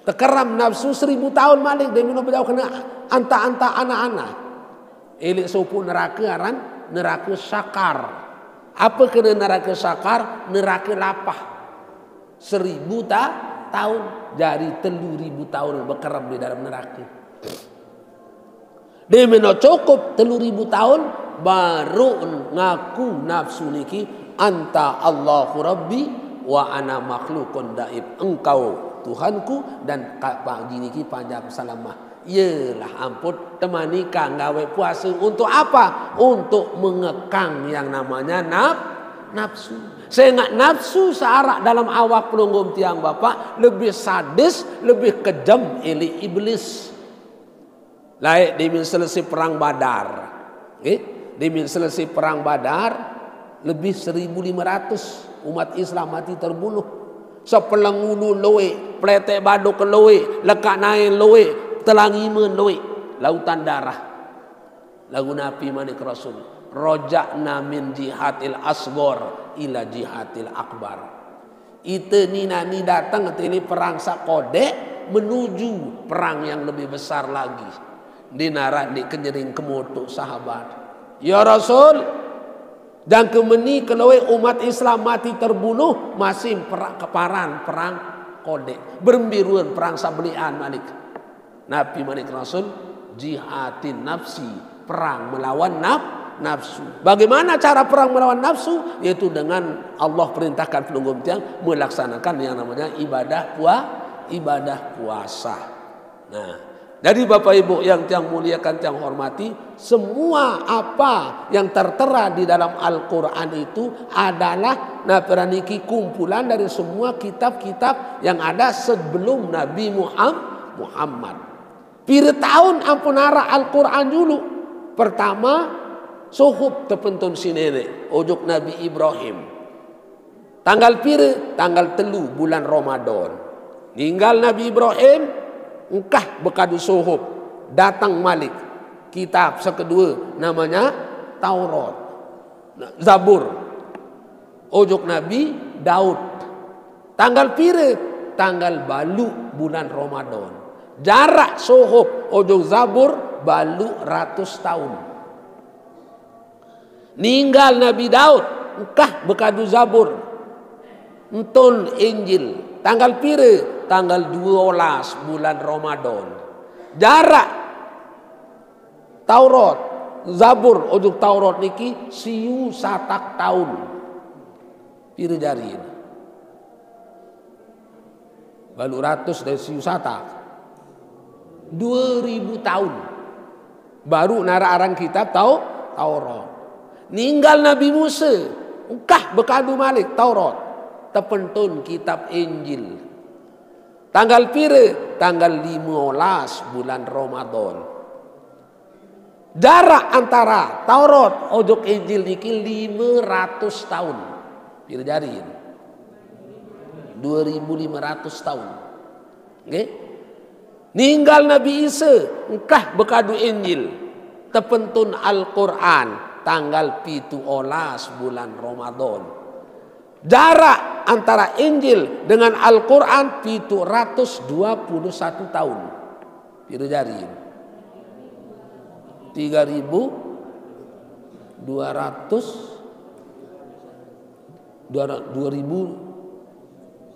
Tekerem nafsu seribu taun malik, dai men bejawab kena anta, anta, ana, ana. Elek sopo nerake aran nerake sakar. Apa kena nerake sakar? Nerake lapah. Seribu ta-, taun. Jari telu ribu taun bekerem di dalam nerake. Dai men cokop telu ribu taun, baru ngaku nafsu niki, anta Allahu Rabbi wa ana makhlukun daif. Engkau Tuhanku dan ka-, pagi niki panjak salamah. Iyalah ampun, temani kang gawe puasa untuk apa? Untuk mengekang yang namanya naf-, nafsu. Sehingga nafsu searak dalam awak pelungguh tiang Bapak lebih sadis, lebih kejam elek iblis. Laek dai men selesai perang Badar. Nggih, dai men selesai perang Badar, lebih seribu lima ratus umat Islam mati terbunuh. Sepeleng ulu luek, peletek baduk luek, lekak naen luek, telang ime luek, lautan darah. Lagu Nabi manik Rasul, roja'na min jihadil asgor ila jihadil akbar. Ite nina ni dateng tele perang saq kodek menuju perang yang lebih besar lagi. Ndeq naraq ndeq kenyering kemotoq sahabat. Ya Rasul, jangke meni keloe umat Islam mati terbunuh, masih pera-, keparan perang kodek. Berembe ruen perang saq beleqan malik. Nabi manik Rasul, jihadin nafsi, perang melawan naf-, nafsu. Bagaimana cara perang melawan nafsu? Yaitu dengan Allah perintahkan pelungguh tiang melaksanakan yang namanya ibadah pua-, ibadah puasa. Nah, jadi Bapak Ibu yang tiang muliakan, tiang hormati, semua apa yang tertera di dalam Al-Quran itu adalah napi aran niki kumpulan dari semua kitab-kitab yang ada sebelum Nabi Muham-, Muhammad. Pire taun ampun araq Al-Quran julu? Pertama, suhuf tepentun sineneq ojok Nabi Ibrahim. Tanggal pire? Tanggal telu bulan Ramadan. Ninggal Nabi Ibrahim, engkah bekadu suhuf, dateng malik kitab sekedue namanya Taurat. Nah, Zabur. Ojok Nabi Daud. Tanggal pire? Tanggal baluq bulan Ramadan. Jarak suhuf ojok Zabur baluq ratus taun. Ninggal Nabi Daud, engkah bekadu Zabur. Entun Injil. Tanggal pire? Tanggal due olas bulan Ramadan. Jarak Taurat, Zabur ojok Taurat niki siu satak taun. Pire jari? Baluq ratus dait siu satak. Due ribu taun. Baruq naraq aran kitab Tau-, Taurat. Ninggal Nabi Musa, engkah bekadu malik Taurat. Tepentun kitab Injil. Tanggal pire? Tanggal lime olas bulan Ramadan. Jarak antara Taurat ojok Injil niki lime ratus taun. Pire jari? Due ribu lime ratus taun. Nggih. Ninggal Nabi Isa, engkah bekadu Injil. Tepentun Al-Quran tanggal pitu olas bulan Ramadan. Jarak antara Injil dengan Al-Quran pitu ratus dua puluh satu taun. Pire jari? Tiga ribu dua ratus, dua ra-, dua ribu,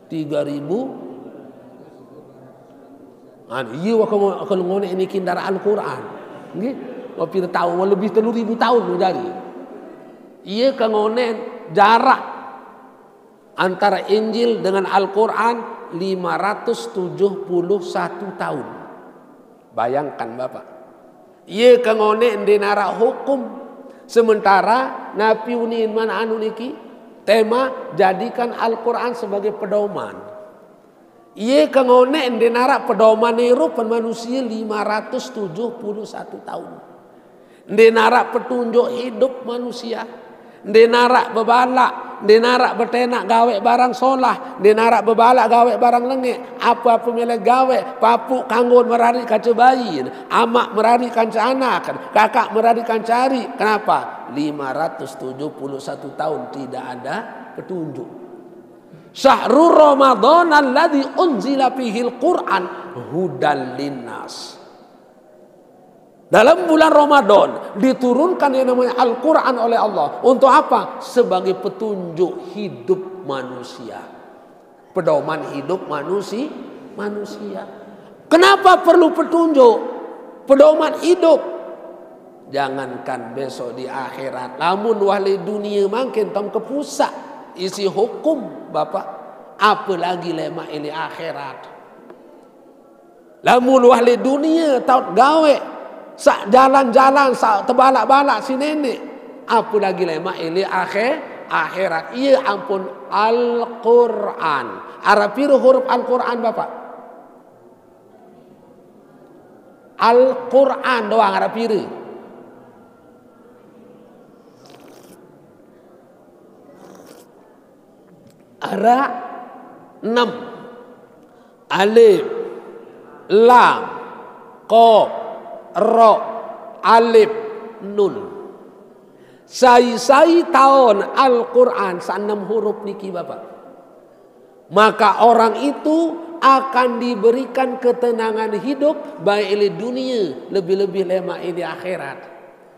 tiga ribu. Anu, iye, wah, kalau, kalau ngoneq niki ndaraq Al-Quran. Nggih. Wah, pire taun? Wah, lebih telu ribu taun jari. Iye, ke ngoneq jarak antara Injil dengan Al-Quran lima ratus tujuh puluh satu taun. Bayangkan, Bapak. Iye ke ngoneq ndeq naraq hukum. Sementara napi unin man anu niki? Tema, jadikan Al-Quran sebagai pedoman. Iye ke ngoneq ndeq naraq pedoman irup manusie lima ratus tujuh puluh satu taun. Ndeqne araq petunjuk hidup manusia. Ndeqne araq bebalaq, ndeqne araq betenak gaweq barang solah, ndeqne araq bebalaq gaweq barang lengek. Ape-ape mele gaweq, papuq kanggon merariq kance bayin, amaq merariq kance anak, kakaq merariq kance ariq. Kenapa? Lima ratus tujuh puluh satu tahun tidak ada petunjuk. Syahrul Ramadan alladzi unzila fihil Qur'an hudal linnas. Dalam bulan Ramadan diturunkan yang namanya Al-Quran oleh Allah. Untuk apa? Sebagai petunjuk hidup manusia. Pedoman hidup manusia, manusia. Kenapa perlu petunjuk? Pedoman hidup. Jangankan besok di akhirat, lamun wah leq dunie mangkin tong kepusaq isi hukum, Bapak. Apalagi lemaq leq akhirat. Lamun wah leq dunie taoq gaweq saq jalan-jalan, saq tebalaq-balaq siq Neneq, apalagi lemaq leq akhir-, akhirat. Ie ampun Al-Quran. Araq pire huruf Al-Quran, Bapak? Al-Quran doang araq pire? Araq enem. Alif, lam, qaf, ra, alif, nun. Sai-sai taon Al-Quran saq enem huruf niki, Bapak, maka orang itu akan diberikan ketenangan hidup, baik leq dunie, lebih-lebih lemaq leq akhirat.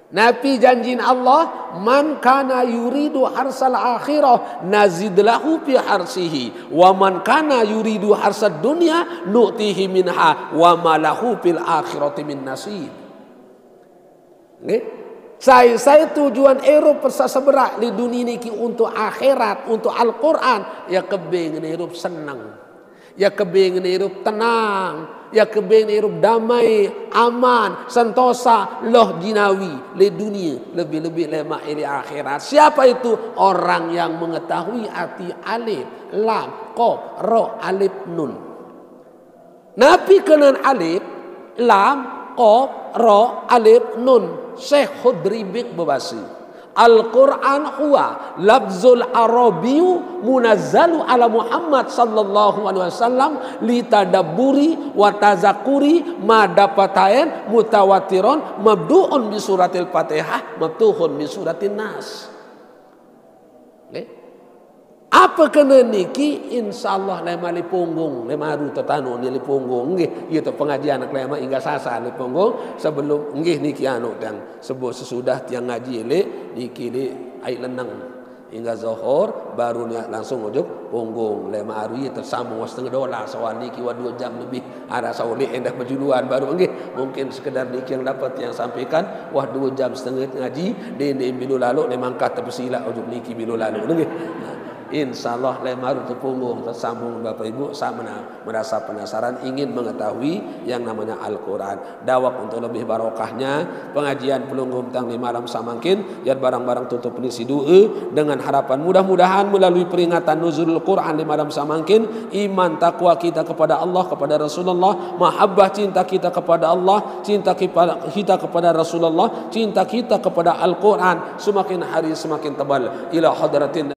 Napi janjin Allah, "Man kana yuridu harsal akhirah nazid lahu fi harsihi, wa man kana yuridu harsad dunya nu'tihi minha, wa ma lahu fil akhirati min nasib." Nggih. Sai-sai tujuan irup saq seberaq leq dunie niki untuk akhirat, untuk Al-Quran, ie kebeng irup seneng. Ie kebeng irup tenang, ie kebeng irup damai, aman, sentosa, loh jinawi leq dunie, lebih-lebih lemaq leq akhirat. Siapa itu? Orang yang mengetahui arti alif, lam, qaf, ra, alif, nun. Napi kenan alif, lam, qaf, ra, alif, nun? Syekh Khudri Bik bebase, "Al-Quran huwa lafzul Arabiyyu munazzalu ala Muhammad sallallahu alaihi wasallam litadabburi wa tazakuri ma dapataen mutawatiron mabdu'un bi suratil Fatihah mabtuhun bi suratin Nas." Nggih. Ape kene niki? Insyaallah lemaq leq punggung, lemaq aru tetanu ni leq punggung, nggih. Ie te pengajian lemaq ingga sasar leq punggung sebelum, nggih, niki anu tiang sebut sesudah tiang ngaji leq niki leq Aiq Leneng. Ingga zohor baru niat langsung ojok punggung. Lemaq aru ie tersambung wah setengah dolas, soal niki wah due jam lebih. Araq saq uleq endah pejuluan baru, nggih. Mungkin sekedar niki yang dapat tiang sampaikan, wah due jam setengah ngaji, ndeq, ndeq milu laloq, ndeq mangkat tepesilaq ojok niki milu laloq, nggih. Nah, insyaallah lemaq aru tepunggung, tersambung Bapak Ibu, saq mena-, merasa penasaran, ingin mengetahui yang namanya Al-Quran. Dawek untuk lebih barokahnya pengajian pelungguh tang leq malam samangkin, yat bareng-bareng tutup ni siq doe dengan harapan mudah-mudahan melalui peringatan Nuzulul Quran leq malam samangkin, iman takwa kita kepada Allah, kepada Rasulullah, mahabbah cinta kita kepada Allah, cinta kipa-, kita kepada Rasulullah, cinta kita kepada Al-Quran semakin hari semakin tebal. Ila hadratin